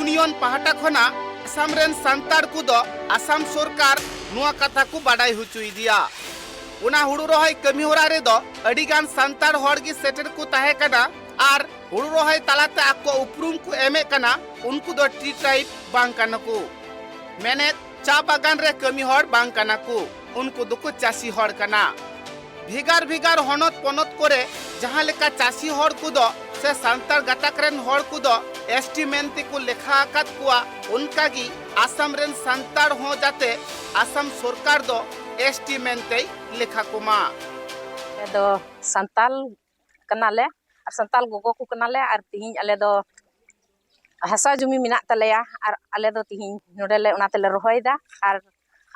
Union ᱯᱟᱦᱴᱟ ᱠᱷᱚᱱᱟᱜ ᱟᱥᱟᱢ ᱨᱮᱱ ᱥᱟᱱᱛᱟᱲ ᱠᱚᱫᱚ ᱟᱥᱟᱢ ᱥᱚᱨᱠᱟᱨ ᱱᱚᱣᱟ ᱠᱟᱛᱷᱟ ᱠᱚ ᱵᱟᱰᱟᱭ ᱦᱚᱪᱚᱭᱮᱫᱮᱭᱟ᱾ ᱚᱱᱟ ᱦᱩᱲᱩ ᱨᱚᱦᱚᱭ ᱠᱟᱹᱢᱤ ᱦᱚᱨᱟ ᱨᱮᱫᱚ ᱟᱹᱰᱤ ᱜᱟᱱ ᱥᱟᱱᱛᱟᱲ ᱦᱚᱲ ᱜᱮ ᱥᱮᱴᱮᱨ ᱠᱚ ᱛᱟᱦᱮᱸ ᱠᱟᱱᱟ ᱟᱨ ᱦᱩᱲᱩ ᱨᱚᱦᱚᱭ ᱛᱟᱞᱟᱛᱮ ᱟᱠᱚ ᱩᱯᱨᱩᱢ ᱠᱚ ᱮᱢᱮᱫ ᱠᱟᱱᱟ, ᱩᱱᱠᱩ ᱫᱚ ᱴᱤ ᱴᱨᱟᱭᱤᱵᱽ ᱵᱟᱝ ᱠᱟᱱᱟ ᱠᱚ᱾ ᱢᱮᱱᱮᱫ, ᱪᱟ ᱵᱟᱜᱟᱱ ᱨᱮ ᱠᱟᱹᱢᱤ ᱦᱚᱲ ᱵᱟᱝ ᱠᱟᱱᱟ ᱠᱚ, ᱩᱱᱠᱩ ᱫᱚᱠᱚ ᱪᱟᱹᱥᱤ ᱦᱚᱲ ᱠᱟᱱᱟ᱾ ᱵᱷᱮᱜᱟᱨ ᱵᱷᱮᱜᱟᱨ ᱦᱚᱱᱚᱛ ᱯᱚᱱᱚᱛ ᱠᱚᱨᱮ ᱡᱟᱦᱟᱸ ᱞᱮᱠᱟ ᱪᱟᱹᱥᱤ ᱦᱚᱲ ᱠᱚᱫᱚ ᱥᱮ ᱥᱟᱱᱛᱟᱲ ᱜᱟᱛᱟᱠ ᱨᱮᱱ ᱦᱚᱲ ᱠᱚᱫᱚ ᱮᱥ ᱴᱤ ᱢᱮᱱᱛᱮ ᱠᱚ ᱞᱮᱠᱷᱟ ᱟᱠᱟᱫ ᱠᱚᱣᱟ, ᱚᱱᱠᱟ ᱜᱮ ᱟᱥᱟᱢ ᱨᱮᱱ ᱥᱟᱱᱛᱟᱲ ᱦᱚᱸ ᱡᱟᱛᱮ ᱟᱥᱟᱢ ᱥᱚᱨᱠᱟᱨ ᱫᱚ ᱮᱥ ᱴᱤ ᱢᱮᱱᱛᱮᱭ ᱞᱮᱠᱷᱟ ᱠᱚᱢᱟ᱾ ᱟᱞᱮ ᱫᱚ ᱥᱟᱱᱛᱟᱞ ᱠᱟᱱᱟᱞᱮ ᱟᱨ ᱥᱟᱱᱛᱟᱞ ᱜᱚᱜᱚ ᱠᱚ ᱠᱟᱱᱟᱞᱮ, ᱟᱨ ᱛᱤᱦᱤᱧ ᱟᱞᱮ ᱫᱚ ᱦᱟᱥᱟ ᱡᱩᱢᱤ ᱢᱮᱱᱟᱜ ᱛᱟᱞᱮᱭᱟ ᱟᱨ ᱟᱞᱮ ᱫᱚ ᱛᱤᱦᱤᱧ ᱱᱚᱰᱮ ᱞᱮ, ᱚᱱᱟ ᱛᱮᱞᱮ ᱨᱚᱦᱚᱭᱮᱫᱟ᱾ ᱟᱨ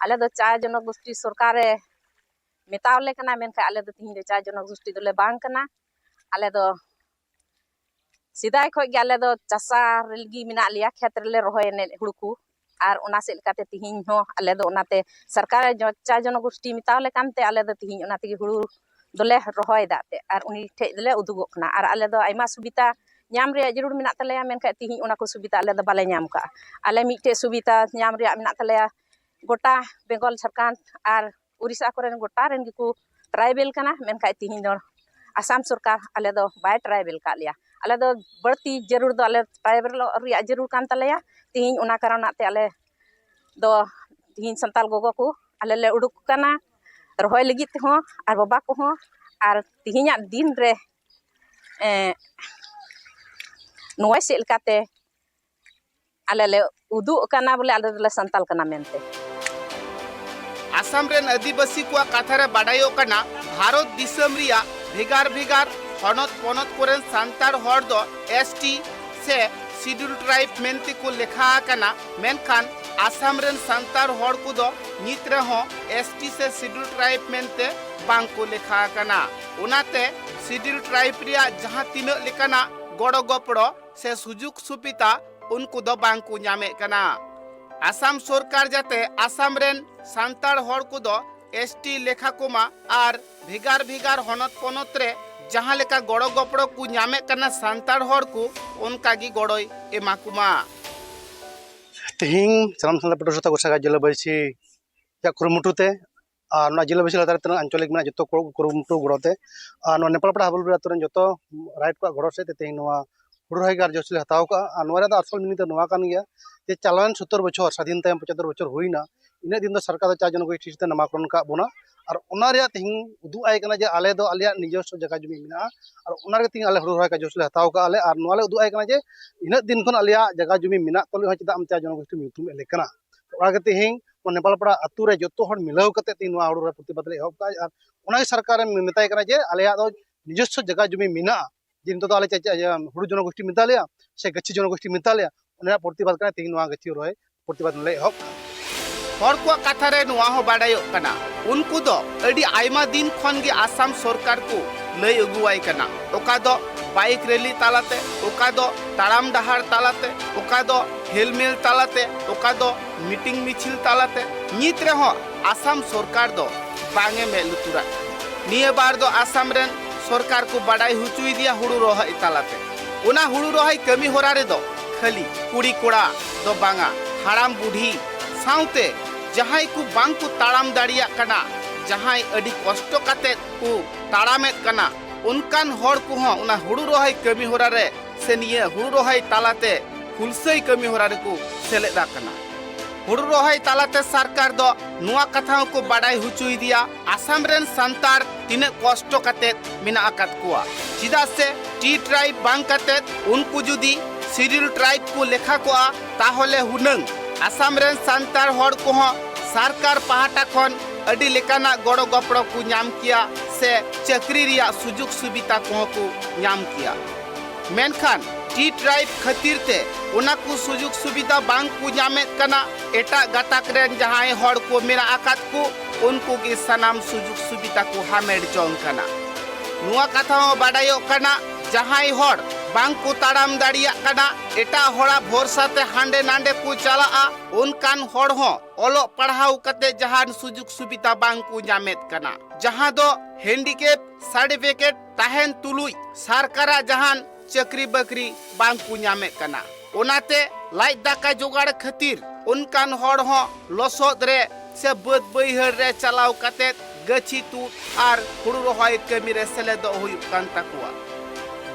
ᱟᱞᱮ ᱫᱚ ᱪᱟ ᱡᱚᱱᱚᱜᱳᱥᱴᱤ ᱥᱚᱨᱠᱟᱨᱮ ᱢᱮᱛᱟᱣ ᱞᱮ ᱠᱟᱱᱟ, ᱢᱮᱱᱠᱷᱟᱱ ᱟᱞᱮ ᱫᱚ ᱛᱤᱦᱤᱧ ᱫᱚ ᱪᱟ ᱡᱚᱱᱚᱜᱳᱥᱴᱤ ᱫᱚᱞᱮ ᱵᱟᱝ ᱠᱟᱱᱟ᱾ ᱟᱞᱮ ᱫᱚ ᱥᱮᱫᱟᱭ ᱠᱷᱚᱱ ᱜᱮ ᱟᱞᱮ ᱫᱚ ᱪᱟᱥᱟ ᱨᱮᱜᱮ ᱢᱮᱱᱟᱜ ᱞᱮᱭᱟ, ᱠᱷᱮᱛ ᱨᱮᱞᱮ ᱨᱚᱦᱚᱭ ᱮᱱᱮᱡ ᱦᱩᱲᱩ ᱠᱚ, ᱟᱨ ᱚᱱᱟ ᱥᱮᱫ ᱞᱮᱠᱟᱛᱮ ᱛᱤᱦᱤᱧ ᱦᱚᱸ ᱟᱞᱮ ᱫᱚ ᱚᱱᱟᱛᱮ ᱥᱚᱨᱠᱟᱨ ᱡᱚ-, ᱪᱟ ᱡᱚᱱᱚᱜᱳᱥᱴᱤ ᱢᱮᱛᱟᱣ ᱞᱮ ᱠᱟᱱᱛᱮ ᱟᱞᱮ ᱫᱚ ᱛᱤᱦᱤᱧ ᱚᱱᱟ ᱛᱮᱜᱮ ᱦᱩᱲᱩ ᱫᱚᱞᱮ ᱨᱚᱦᱚᱭᱮᱫᱟ ᱛᱮ, ᱟᱨ ᱩᱱᱤ ᱴᱷᱮᱡ ᱫᱚᱞᱮ ᱩᱫᱩᱜᱚᱜ ᱠᱟᱱᱟ᱾ ᱟᱨ ᱟᱞᱮ ᱫᱚ ᱟᱭᱢᱟ ᱥᱩᱵᱤᱫᱷᱟ ᱧᱟᱢ ᱨᱮᱭᱟᱜ ᱡᱟᱹᱨᱩᱲ ᱢᱮᱱᱟᱜ ᱛᱟᱞᱮᱭᱟ, ᱢᱮᱱᱠᱷᱟᱱ ᱛᱤᱦᱤᱧ ᱚᱱᱟ ᱠᱚ ᱥᱩᱵᱤᱫᱷᱟ ᱟᱞᱮ ᱫᱚ ᱵᱟᱞᱮ ᱧᱟᱢ ᱠᱟᱜᱼᱟ᱾ ᱟᱞᱮ ᱢᱤᱫᱴᱮᱡ ᱥᱩᱵᱤᱫᱷᱟ ᱧᱟᱢ ᱨᱮᱭᱟᱜ ᱢᱮᱱᱟᱜ ᱛᱟᱞᱮᱭᱟ, ᱜᱚᱴᱟ ᱵᱮᱝᱜᱚᱞ, ᱡᱷᱟᱲᱠᱷᱚᱸᱰ ᱟᱨ ᱩᱲᱤᱥᱥᱟ ᱠᱚᱨᱮᱱ ᱜᱚᱴᱟ ᱨᱮᱱ ᱜᱮᱠᱚ ᱴᱨᱟᱭᱵᱮᱞ ᱠᱟᱱᱟ, ᱢᱮᱱᱠᱷᱟᱱ ᱛᱤᱦᱤᱧ ᱫᱚ ᱟᱥᱟᱢ ᱥᱚᱨᱠᱟᱨ ᱟᱞᱮ ᱫᱚ ᱵᱟᱭ ᱴᱨᱟᱭᱵᱮᱞ ᱠᱟᱜ ᱞᱮᱭᱟ᱾ ᱟᱞᱮ ᱫᱚ ᱵᱟᱹᱲᱛᱤ ᱡᱟᱹᱨᱩᱲ ᱫᱚ ᱟᱞᱮ ᱴᱨᱟᱭᱵᱮᱞᱚᱜ ᱨᱮᱭᱟᱜ ᱡᱟᱹᱨᱩᱲ ᱠᱟᱱ ᱛᱟᱞᱮᱭᱟ᱾ ᱛᱤᱦᱤᱧ ᱚᱱᱟ ᱠᱟᱨᱚᱱᱟᱜ ᱛᱮ ᱟᱞᱮ ᱫᱚ ᱛᱤᱦᱤᱧ ᱥᱟᱱᱛᱟᱞ ᱜᱚᱜᱚ ᱠᱚ ᱟᱞᱮ ᱞᱮ ᱩᱰᱩᱠ ᱠᱟᱱᱟ ᱨᱚᱦᱚᱭ ᱞᱟᱹᱜᱤᱫ ᱛᱮᱦᱚᱸ, ᱟᱨ ᱵᱟᱵᱟ ᱠᱚᱦᱚᱸ, ᱟᱨ ᱛᱤᱦᱤᱧᱟᱜ ᱫᱤᱱ ᱨᱮ, ᱮᱸ, ᱱᱚᱜᱼᱚᱭ ᱪᱮᱫ ᱞᱮᱠᱟᱛᱮ ᱟᱞᱮ ᱞᱮ ᱩᱫᱩᱜ ᱠᱟᱱᱟ ᱵᱚᱞᱮ ᱟᱞᱮ ᱫᱚᱞᱮ ᱥᱟᱱᱛᱟᱞ ᱠᱟᱱᱟ ᱢᱮᱱᱛᱮ᱾ ᱟᱥᱟᱢ ᱨᱮᱱ ᱟᱹᱫᱤᱵᱟᱹᱥᱤ ᱠᱚᱣᱟᱜ ᱠᱟᱛᱷᱟ ᱨᱮ ᱵᱟᱰᱟᱭᱚᱜ ᱠᱟᱱᱟ, ᱵᱷᱟᱨᱚᱛ ᱫᱤᱥᱚᱢ ᱨᱮᱭᱟᱜ ᱵᱷᱮᱜᱟᱨ ᱵᱷᱮᱜᱟᱨ ᱦᱚᱱᱚᱛ ᱯᱚᱱᱚᱛ ᱠᱚᱨᱮᱱ ᱥᱟᱱᱛᱟᱲ ᱦᱚᱲ ᱫᱚ ᱮᱥ ᱴᱤ ᱥᱮ ᱥᱤᱰᱩᱞ ᱴᱨᱟᱭᱤᱵᱽ ᱢᱮᱱᱛᱮ ᱠᱚ ᱞᱮᱠᱷᱟ ᱟᱠᱟᱱᱟ, ᱢᱮᱱᱠᱷᱟᱱ ᱟᱥᱟᱢ ᱨᱮᱱ ᱥᱟᱱᱛᱟᱲ ᱦᱚᱲ ᱠᱚᱫᱚ ᱱᱤᱛ ᱨᱮᱦᱚᱸ ᱮᱥ ᱴᱤ ᱥᱮ ᱥᱤᱰᱩᱞ ᱴᱨᱟᱭᱤᱵᱽ ᱢᱮᱱᱛᱮ ᱵᱟᱝ ᱠᱚ ᱞᱮᱠᱷᱟ ᱟᱠᱟᱱᱟ᱾ ᱚᱱᱟᱛᱮ ᱥᱤᱰᱩᱞ ᱴᱨᱟᱭᱤᱵᱽ ᱨᱮᱭᱟᱜ ᱡᱟᱦᱟᱸ ᱛᱤᱱᱟᱹᱜ ᱞᱮᱠᱟᱱᱟᱜ ᱜᱚᱲᱚ ᱜᱚᱯᱚᱲᱚ ᱥᱮ ᱥᱩᱡᱩᱜᱽ ᱥᱩᱵᱤᱫᱷᱟ ᱩᱱᱠᱩ ᱫᱚ ᱵᱟᱝ ᱠᱚ ᱧᱟᱢᱮᱫ ᱠᱟᱱᱟ᱾ ᱟᱥᱟᱢ ᱥᱚᱨᱠᱟᱨ ᱡᱟᱛᱮ ᱟᱥᱟᱢ ᱨᱮᱱ ᱥᱟᱱᱛᱟᱲ ᱦᱚᱲ ᱠᱚᱫᱚ ᱮᱥ ᱴᱤ ᱞᱮᱠᱷᱟ ᱠᱚᱢᱟ ᱟᱨ ᱵᱷᱮᱜᱟᱨ ᱵᱷᱮᱜᱟᱨ ᱦᱚᱱᱚᱛ ᱯᱚᱱᱚᱛ ᱨᱮ ᱡᱟᱦᱟᱸ ᱞᱮᱠᱟ ᱜᱚᱲᱚ ᱜᱚᱯᱚᱲᱚ ᱠᱚ ᱧᱟᱢᱮᱫ ᱠᱟᱱᱟ ᱥᱟᱱᱛᱟᱲ ᱦᱚᱲ ᱠᱚ, ᱚᱱᱠᱟ ᱜᱮ ᱜᱚᱲᱚᱭ ᱮᱢᱟ ᱠᱚᱢᱟ᱾ ᱛᱮᱦᱮᱧ ᱥᱟᱱᱟᱢ ᱥᱟᱱᱛᱟᱲ ᱯᱟᱹᱴᱷᱩᱣᱟᱹ ᱥᱟᱶᱛᱟ ᱜᱚᱥᱟᱜᱟᱲ ᱡᱮᱞᱟ ᱵᱟᱹᱭᱥᱤ ᱭᱟᱜ ᱠᱩᱨᱩᱢᱩᱴᱩ ᱛᱮ ᱟᱨ ᱱᱚᱣᱟ ᱡᱮᱞᱟ ᱵᱟᱹᱭᱥᱤ ᱞᱟᱛᱟᱨ ᱛᱤᱱᱟᱹᱜ ᱟᱧᱪᱚᱞᱤᱠ ᱢᱮᱱᱟᱜᱼᱟ, ᱡᱚᱛᱚ ᱠᱚ ᱠᱩᱨᱩᱢᱩᱴᱩ ᱜᱚᱲᱚ ᱛᱮ ᱟᱨ ᱱᱚᱣᱟ ᱱᱮᱯᱟᱞ ᱯᱟᱲᱟ ᱦᱟᱵᱚᱞᱯᱩᱨ ᱟᱛᱳ ᱨᱮᱱ ᱡᱚᱛᱚ ᱨᱟᱭᱤᱴ ᱠᱚᱣᱟᱜ ᱜᱚᱲᱚ ᱥᱮᱫ ᱛᱮ ᱛᱮᱦᱮᱧ ᱱᱚᱣᱟ ᱦᱩᱲᱩ ᱨᱚᱦᱚᱭ ᱠᱟᱨᱡᱚᱥᱩᱪᱤ ᱞᱮ ᱦᱟᱛᱟᱣ ᱠᱟᱜᱼᱟ᱾ ᱟᱨ ᱱᱚᱣᱟ ᱨᱮᱭᱟᱜ ᱫᱚ ᱟᱥᱚᱞ meaning ᱫᱚ ᱱᱚᱣᱟ ᱠᱟᱱ ᱜᱮᱭᱟ ᱡᱮ ᱪᱟᱞᱟᱣᱮᱱ ᱥᱚᱛᱛᱚᱨ ᱵᱚᱪᱷᱚᱨ, ᱥᱟᱫᱷᱤᱱ ᱛᱟᱭᱚᱢ ᱯᱚᱸᱪᱟᱛᱛᱳᱨ ᱵᱚᱪᱷᱚᱨ ᱦᱩᱭᱱᱟ, ᱤᱱᱟᱹᱜ ᱫᱤᱱ ᱫᱚ ᱥᱚᱨᱠᱟᱨ ᱫᱚ ᱪᱟᱨ ᱡᱚᱱᱚᱜᱳᱥᱴᱤ ᱛᱮ ᱱᱟᱢᱟᱠᱚᱨᱚᱱ ᱟᱠᱟᱫ ᱵᱚᱱᱟ᱾ ᱟᱨ ᱚᱱᱟ ᱨᱮᱭᱟᱜ ᱛᱮᱦᱮᱧ ᱩᱫᱩᱜ ᱟᱭ ᱠᱟᱱᱟ ᱡᱮ ᱟᱞᱮ ᱫᱚ ᱟᱞᱮᱭᱟᱜ ᱱᱤᱡᱚᱥᱥᱚ ᱡᱟᱭᱜᱟ ᱡᱩᱢᱤ ᱢᱮᱱᱟᱜᱼᱟ, ᱟᱨ ᱚᱱᱟ ᱨᱮᱜᱮ ᱛᱮᱦᱮᱧ ᱟᱞᱮ ᱦᱩᱲᱩ ᱨᱚᱦᱚᱭ ᱠᱟᱡᱚᱥ ᱞᱮ ᱦᱟᱛᱟᱣ ᱠᱟᱜᱼᱟ ᱞᱮ, ᱟᱨ ᱱᱚᱣᱟ ᱞᱮ ᱩᱫᱩᱜ ᱟᱭ ᱠᱟᱱᱟ ᱡᱮ ᱤᱱᱟᱹᱜ ᱫᱤᱱ ᱠᱷᱚᱱ ᱟᱞᱮᱭᱟᱜ ᱡᱟᱭᱜᱟ ᱡᱩᱢᱤ ᱢᱮᱱᱟᱜ ᱛᱟᱞᱮ ᱨᱮᱦᱚᱸ ᱪᱮᱫᱟᱜ ᱟᱢ ᱪᱟᱨ ᱡᱚᱱᱚᱜᱳᱥᱴᱤ ᱧᱩᱛᱩᱢ ᱮᱫ ᱞᱮ ᱠᱟᱱᱟ᱾ ᱚᱱᱟ ᱜᱮ ᱛᱮᱦᱮᱧ ᱱᱚᱣᱟ ᱱᱮᱯᱟᱞ ᱯᱟᱲᱟ ᱟᱹᱛᱩ ᱨᱮ ᱡᱚᱛᱚ ᱦᱚᱲ ᱢᱤᱞᱟᱹᱣ ᱠᱟᱛᱮ ᱛᱮᱦᱮᱧ ᱱᱚᱣᱟ ᱦᱩᱲᱩ ᱨᱚᱦᱚᱭ ᱯᱨᱚᱛᱤᱵᱟᱫ ᱞᱮ ᱮᱦᱚᱵ ᱠᱟᱜᱼᱟ᱾ ᱟᱨ ᱚᱱᱟᱜᱮ ᱥᱚᱨᱠᱟᱨᱮ ᱢᱮᱛᱟᱭ ᱠᱟᱱᱟ ᱡᱮ ᱟᱞᱮᱭᱟᱜ ᱫᱚ ᱱᱤᱡᱚᱥᱥᱚ ᱡᱟᱭᱜᱟ ᱡᱩᱢᱤ ᱢᱮᱱᱟᱜᱼᱟ, ᱡᱮ ᱱᱤᱛᱚᱜ ᱫᱚ ᱟᱞᱮ ᱪᱮᱫ, ᱪᱮᱫ, ᱤᱭᱟᱹ, ᱦᱩᱲᱩ ᱡᱚᱱᱚᱜᱳᱥᱴᱤ ᱢᱮᱛᱟ ᱞᱮᱭᱟ ᱥᱮ ᱜᱟᱹᱪᱷᱤ ᱡᱚᱱᱚᱜᱳᱥᱴᱤ ᱢᱮᱛᱟ ᱞᱮᱭᱟ, ᱚᱱᱟ ᱨᱮᱭᱟᱜ ᱯᱨᱚᱛᱤᱵᱟᱫ ᱠᱟᱱᱟ ᱛᱮᱦᱮᱧ ᱱᱚᱣᱟ ᱜᱟᱹᱪᱷᱤ ᱨᱚᱦᱚᱭ ᱯᱨᱚᱛᱤᱵᱟᱫ ᱞᱮ ᱮᱦᱚᱵ ᱠᱟᱜᱼᱟ᱾ ᱦᱚᱲ ᱠᱚᱣᱟᱜ ᱠᱟᱛᱷᱟ ᱨᱮ ᱱᱚᱣᱟ ᱦᱚᱸ ᱵᱟᱰᱟᱭᱚᱜ ᱠᱟᱱᱟ, ᱩᱱᱠᱩ ᱫᱚ ᱟᱹᱰᱤ ᱟᱭᱢᱟ ᱫᱤᱱ ᱠᱷᱚᱱ ᱜᱮ ᱟᱥᱟᱢ ᱥᱚᱨᱠᱟᱨ ᱠᱚ ᱞᱟᱹᱭ ᱟᱹᱜᱩᱣᱟᱭ ᱠᱟᱱᱟ, ᱚᱠᱟ ᱫᱚ ᱵᱟᱭᱤᱠ ᱨᱮᱞᱤ ᱛᱟᱞᱟᱛᱮ, ᱚᱠᱟ ᱫᱚ ᱛᱟᱲᱟᱢ ᱰᱟᱦᱟᱨ ᱛᱟᱞᱟᱛᱮ, ᱚᱠᱟ ᱫᱚ ᱦᱮᱞᱢᱮᱞ ᱛᱟᱞᱟᱛᱮ, ᱚᱠᱟ ᱫᱚ ᱢᱤᱴᱤᱝ ᱢᱤᱪᱷᱤᱞ ᱛᱟᱞᱟᱛᱮ᱾ ᱱᱤᱛ ᱨᱮᱦᱚᱸ ᱟᱥᱟᱢ ᱥᱚᱨᱠᱟᱨ ᱫᱚ ᱵᱟᱝ ᱮ ᱢᱮᱫ ᱞᱩᱛᱩᱨᱟᱜ ᱠᱟᱱᱟ᱾ ᱱᱤᱭᱟᱹ ᱵᱟᱨ ᱫᱚ ᱟᱥᱟᱢ ᱨᱮᱱ ᱥᱚᱨᱠᱟᱨ ᱠᱚ ᱵᱟᱰᱟᱭ ᱦᱚᱪᱚᱭᱮᱫᱮᱭᱟ ᱦᱩᱲᱩ ᱨᱚᱦᱚᱭ ᱛᱟᱞᱟᱛᱮ᱾ ᱚᱱᱟ ᱦᱩᱲᱩ ᱨᱚᱦᱚᱭ ᱠᱟᱹᱢᱤ ᱦᱚᱨᱟ ᱨᱮᱫᱚ ᱠᱷᱟᱹᱞᱤ ᱠᱩᱲᱤ ᱠᱚᱲᱟ ᱫᱚ ᱵᱟᱝᱟ, ᱦᱟᱲᱟᱢ ᱵᱩᱰᱷᱤ ᱥᱟᱶᱛᱮ ᱡᱟᱦᱟᱸᱭ ᱠᱚ ᱵᱟᱝ ᱠᱚ ᱛᱟᱲᱟᱢ ᱫᱟᱲᱮᱭᱟᱜ ᱠᱟᱱᱟ, ᱡᱟᱦᱟᱸᱭ ᱟᱹᱰᱤ ᱠᱚᱥᱴᱚ ᱠᱟᱛᱮ ᱠᱚ ᱛᱟᱲᱟᱢᱮᱫ ᱠᱟᱱᱟ, ᱚᱱᱠᱟᱱ ᱦᱚᱲ ᱠᱚᱦᱚᱸ ᱚᱱᱟ ᱦᱩᱲᱩ ᱨᱚᱦᱚᱭ ᱠᱟᱹᱢᱤ ᱦᱚᱨᱟ ᱨᱮ ᱥᱮ ᱱᱤᱭᱟᱹ ᱦᱩᱲᱩ ᱨᱚᱦᱚᱭ ᱛᱟᱞᱟᱛᱮ ᱦᱩᱞᱥᱟᱹᱭ ᱠᱟᱹᱢᱤ ᱦᱚᱨᱟ ᱨᱮᱠᱚ ᱥᱮᱞᱮᱫ ᱟᱠᱟᱱᱟ᱾ ᱦᱩᱲᱩ ᱨᱚᱦᱚᱭ ᱛᱟᱞᱟᱛᱮ ᱥᱚᱨᱠᱟᱨ ᱫᱚ ᱱᱚᱣᱟ ᱠᱟᱛᱷᱟ ᱦᱚᱸᱠᱚ ᱵᱟᱰᱟᱭ ᱦᱚᱪᱚᱭᱮᱫᱮᱭᱟ, ᱟᱥᱟᱢ ᱨᱮᱱ ᱥᱟᱱᱛᱟᱲ ᱛᱤᱱᱟᱹᱜ ᱠᱚᱥᱴᱚ ᱠᱟᱛᱮ ᱢᱮᱱᱟᱜ ᱟᱠᱟᱫ ᱠᱚᱣᱟ᱾ ᱪᱮᱫᱟᱜ ᱥᱮ ᱴᱤ ᱴᱨᱟᱭᱤᱵᱽ ᱵᱟᱝ ᱠᱟᱛᱮ ᱩᱱᱠᱩ ᱡᱩᱫᱤ ᱥᱤᱰᱤᱭᱩᱞ ᱴᱨᱟᱭᱤᱵᱽ ᱠᱚ ᱞᱮᱠᱷᱟ ᱠᱚᱜᱼᱟ, ᱛᱟᱦᱚᱞᱮ ᱦᱩᱱᱟᱹᱝ ᱟᱥᱟᱢ ᱨᱮᱱ ᱥᱟᱱᱛᱟᱲ ᱦᱚᱲ ᱠᱚᱦᱚᱸ ᱥᱚᱨᱠᱟᱨ ᱯᱟᱦᱴᱟ ᱠᱷᱚᱱ ᱟᱹᱰᱤ ᱞᱮᱠᱟᱱᱟᱜ ᱜᱚᱲᱚ ᱜᱚᱯᱚᱲᱚ ᱠᱚ ᱧᱟᱢ ᱠᱮᱭᱟ ᱥᱮ ᱪᱟᱹᱠᱨᱤ ᱨᱮᱭᱟᱜ ᱥᱩᱡᱳᱜᱽ ᱥᱩᱵᱤᱫᱷᱟ ᱠᱚᱦᱚᱸ ᱠᱚ ᱧᱟᱢ ᱠᱮᱭᱟ᱾ ᱢᱮᱱᱠᱷᱟᱱ ᱴᱤ ᱴᱨᱟᱭᱤᱵᱽ ᱠᱷᱟᱹᱛᱤᱨ ᱛᱮ ᱚᱱᱟ ᱠᱚ ᱥᱩᱡᱳᱜᱽ ᱥᱩᱵᱤᱫᱷᱟ ᱵᱟᱝ ᱠᱚ ᱧᱟᱢᱮᱫ ᱠᱟᱱᱟ᱾ ᱮᱴᱟᱜ ᱜᱟᱛᱟᱠ ᱨᱮᱱ ᱡᱟᱦᱟᱸᱭ ᱦᱚᱲ ᱠᱚ ᱢᱮᱱᱟᱜ ᱟᱠᱟᱫ ᱠᱚ, ᱩᱱᱠᱩ ᱜᱮ ᱥᱟᱱᱟᱢ ᱥᱩᱡᱳᱜᱽ ᱥᱩᱵᱤᱫᱷᱟ ᱠᱚ ᱦᱟᱢᱮᱴ ᱡᱚᱝ ᱠᱟᱱᱟ᱾ ᱱᱚᱣᱟ ᱠᱟᱛᱷᱟ ᱦᱚᱸ ᱵᱟᱰᱟᱭᱚᱜ ᱠᱟᱱᱟ, ᱡᱟᱦᱟᱸᱭ ᱦᱚᱲ ᱵᱟᱝ ᱠᱚ ᱛᱟᱲᱟᱢ ᱫᱟᱲᱮᱭᱟᱜ ᱠᱟᱱᱟ, ᱮᱴᱟᱜ ᱦᱚᱲᱟᱜ ᱵᱷᱚᱨᱥᱟ ᱛᱮ ᱦᱟᱸᱰᱮ ᱱᱟᱰᱮ ᱠᱚ ᱪᱟᱞᱟᱜᱼᱟ, ᱚᱱᱠᱟᱱ ᱦᱚᱲ ᱦᱚᱸ ᱚᱞᱚᱜ ᱯᱟᱲᱦᱟᱣ ᱠᱟᱛᱮ ᱡᱟᱦᱟᱱ ᱥᱩᱡᱳᱜᱽ ᱥᱩᱵᱤᱫᱷᱟ ᱵᱟᱝ ᱠᱚ ᱧᱟᱢᱮᱫ ᱠᱟᱱᱟ, ᱡᱟᱦᱟᱸ ᱫᱚ ᱦᱮᱱᱰᱤᱠᱮᱯ ᱥᱟᱨᱴᱤᱯᱷᱤᱠᱮᱴ ᱛᱟᱦᱮᱱ ᱛᱩᱞᱩᱡ ᱥᱚᱨᱠᱟᱨᱟᱜ ᱡᱟᱦᱟᱱ ᱪᱟᱹᱠᱨᱤ ᱵᱟᱹᱠᱨᱤ ᱵᱟᱝ ᱠᱚ ᱧᱟᱢᱮᱫ ᱠᱟᱱᱟ᱾ ᱚᱱᱟᱛᱮ ᱞᱟᱡ ᱫᱟᱠᱟ ᱡᱚᱜᱟᱲ ᱠᱷᱟᱹᱛᱤᱨ ᱚᱱᱠᱟᱱ ᱦᱚᱲ ᱦᱚᱸ ᱞᱚᱥᱚᱫ ᱨᱮ ᱥᱮ ᱵᱟᱹᱫᱽ ᱵᱟᱹᱭᱦᱟᱹᱲ ᱨᱮ ᱪᱟᱞᱟᱣ ᱠᱟᱛᱮ ᱜᱟᱹᱪᱷᱤ ᱛᱩᱫ ᱟᱨ ᱦᱩᱲᱩ ᱨᱚᱦᱚᱭ ᱠᱟᱹᱢᱤ ᱨᱮ ᱥᱮᱞᱮᱫᱚᱜ ᱦᱩᱭᱩᱜ ᱠᱟᱱ ᱛᱟᱠᱚᱣᱟ᱾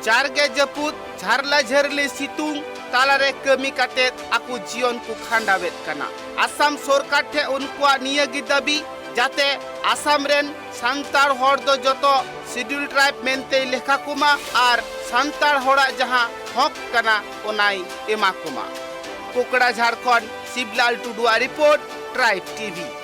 ᱡᱟᱨᱜᱮ ᱡᱟᱹᱯᱩᱫ, ᱡᱷᱟᱨᱞᱟ ᱡᱷᱟᱹᱨᱞᱤ ᱥᱤᱛᱩᱝ, ᱛᱟᱞᱟᱨᱮ ᱠᱟᱹᱢᱤ ᱠᱟᱛᱮ ᱟᱠᱚ ᱡᱤᱭᱚᱱ ᱠᱚ ᱠᱷᱟᱸᱰᱟᱣᱮᱫ ᱠᱟᱱᱟ᱾ ᱟᱥᱟᱢ ᱥᱚᱨᱠᱟᱨ ᱴᱷᱮᱱ ᱩᱱᱠᱩᱣᱟᱜ ᱱᱤᱭᱟᱹ ᱜᱮ ᱫᱟᱹᱵᱤ, ᱡᱟᱛᱮ ᱟᱥᱟᱢ ᱨᱮᱱ ᱥᱟᱱᱛᱟᱲ ᱦᱚᱲ ᱫᱚ ᱡᱚᱛᱚ Scheduled Tribe ᱢᱮᱱᱛᱮᱭ ᱞᱮᱠᱷᱟ ᱠᱚᱢᱟ ᱟᱨ ᱥᱟᱱᱛᱟᱲ ᱦᱚᱲᱟᱜ ᱡᱟᱦᱟᱸ ᱦᱚᱠ ᱠᱟᱱᱟ, ᱚᱱᱟᱭ ᱮᱢᱟ ᱠᱚᱢᱟ᱾ ᱠᱳᱠᱲᱟᱡᱷᱟᱲ ᱠᱷᱚᱱ ᱥᱤᱵᱽᱞᱟᱞ ᱴᱩᱰᱩᱣᱟᱜ ᱨᱤᱯᱳᱨᱴ, Tribe ᱴᱤᱵᱷᱤ᱾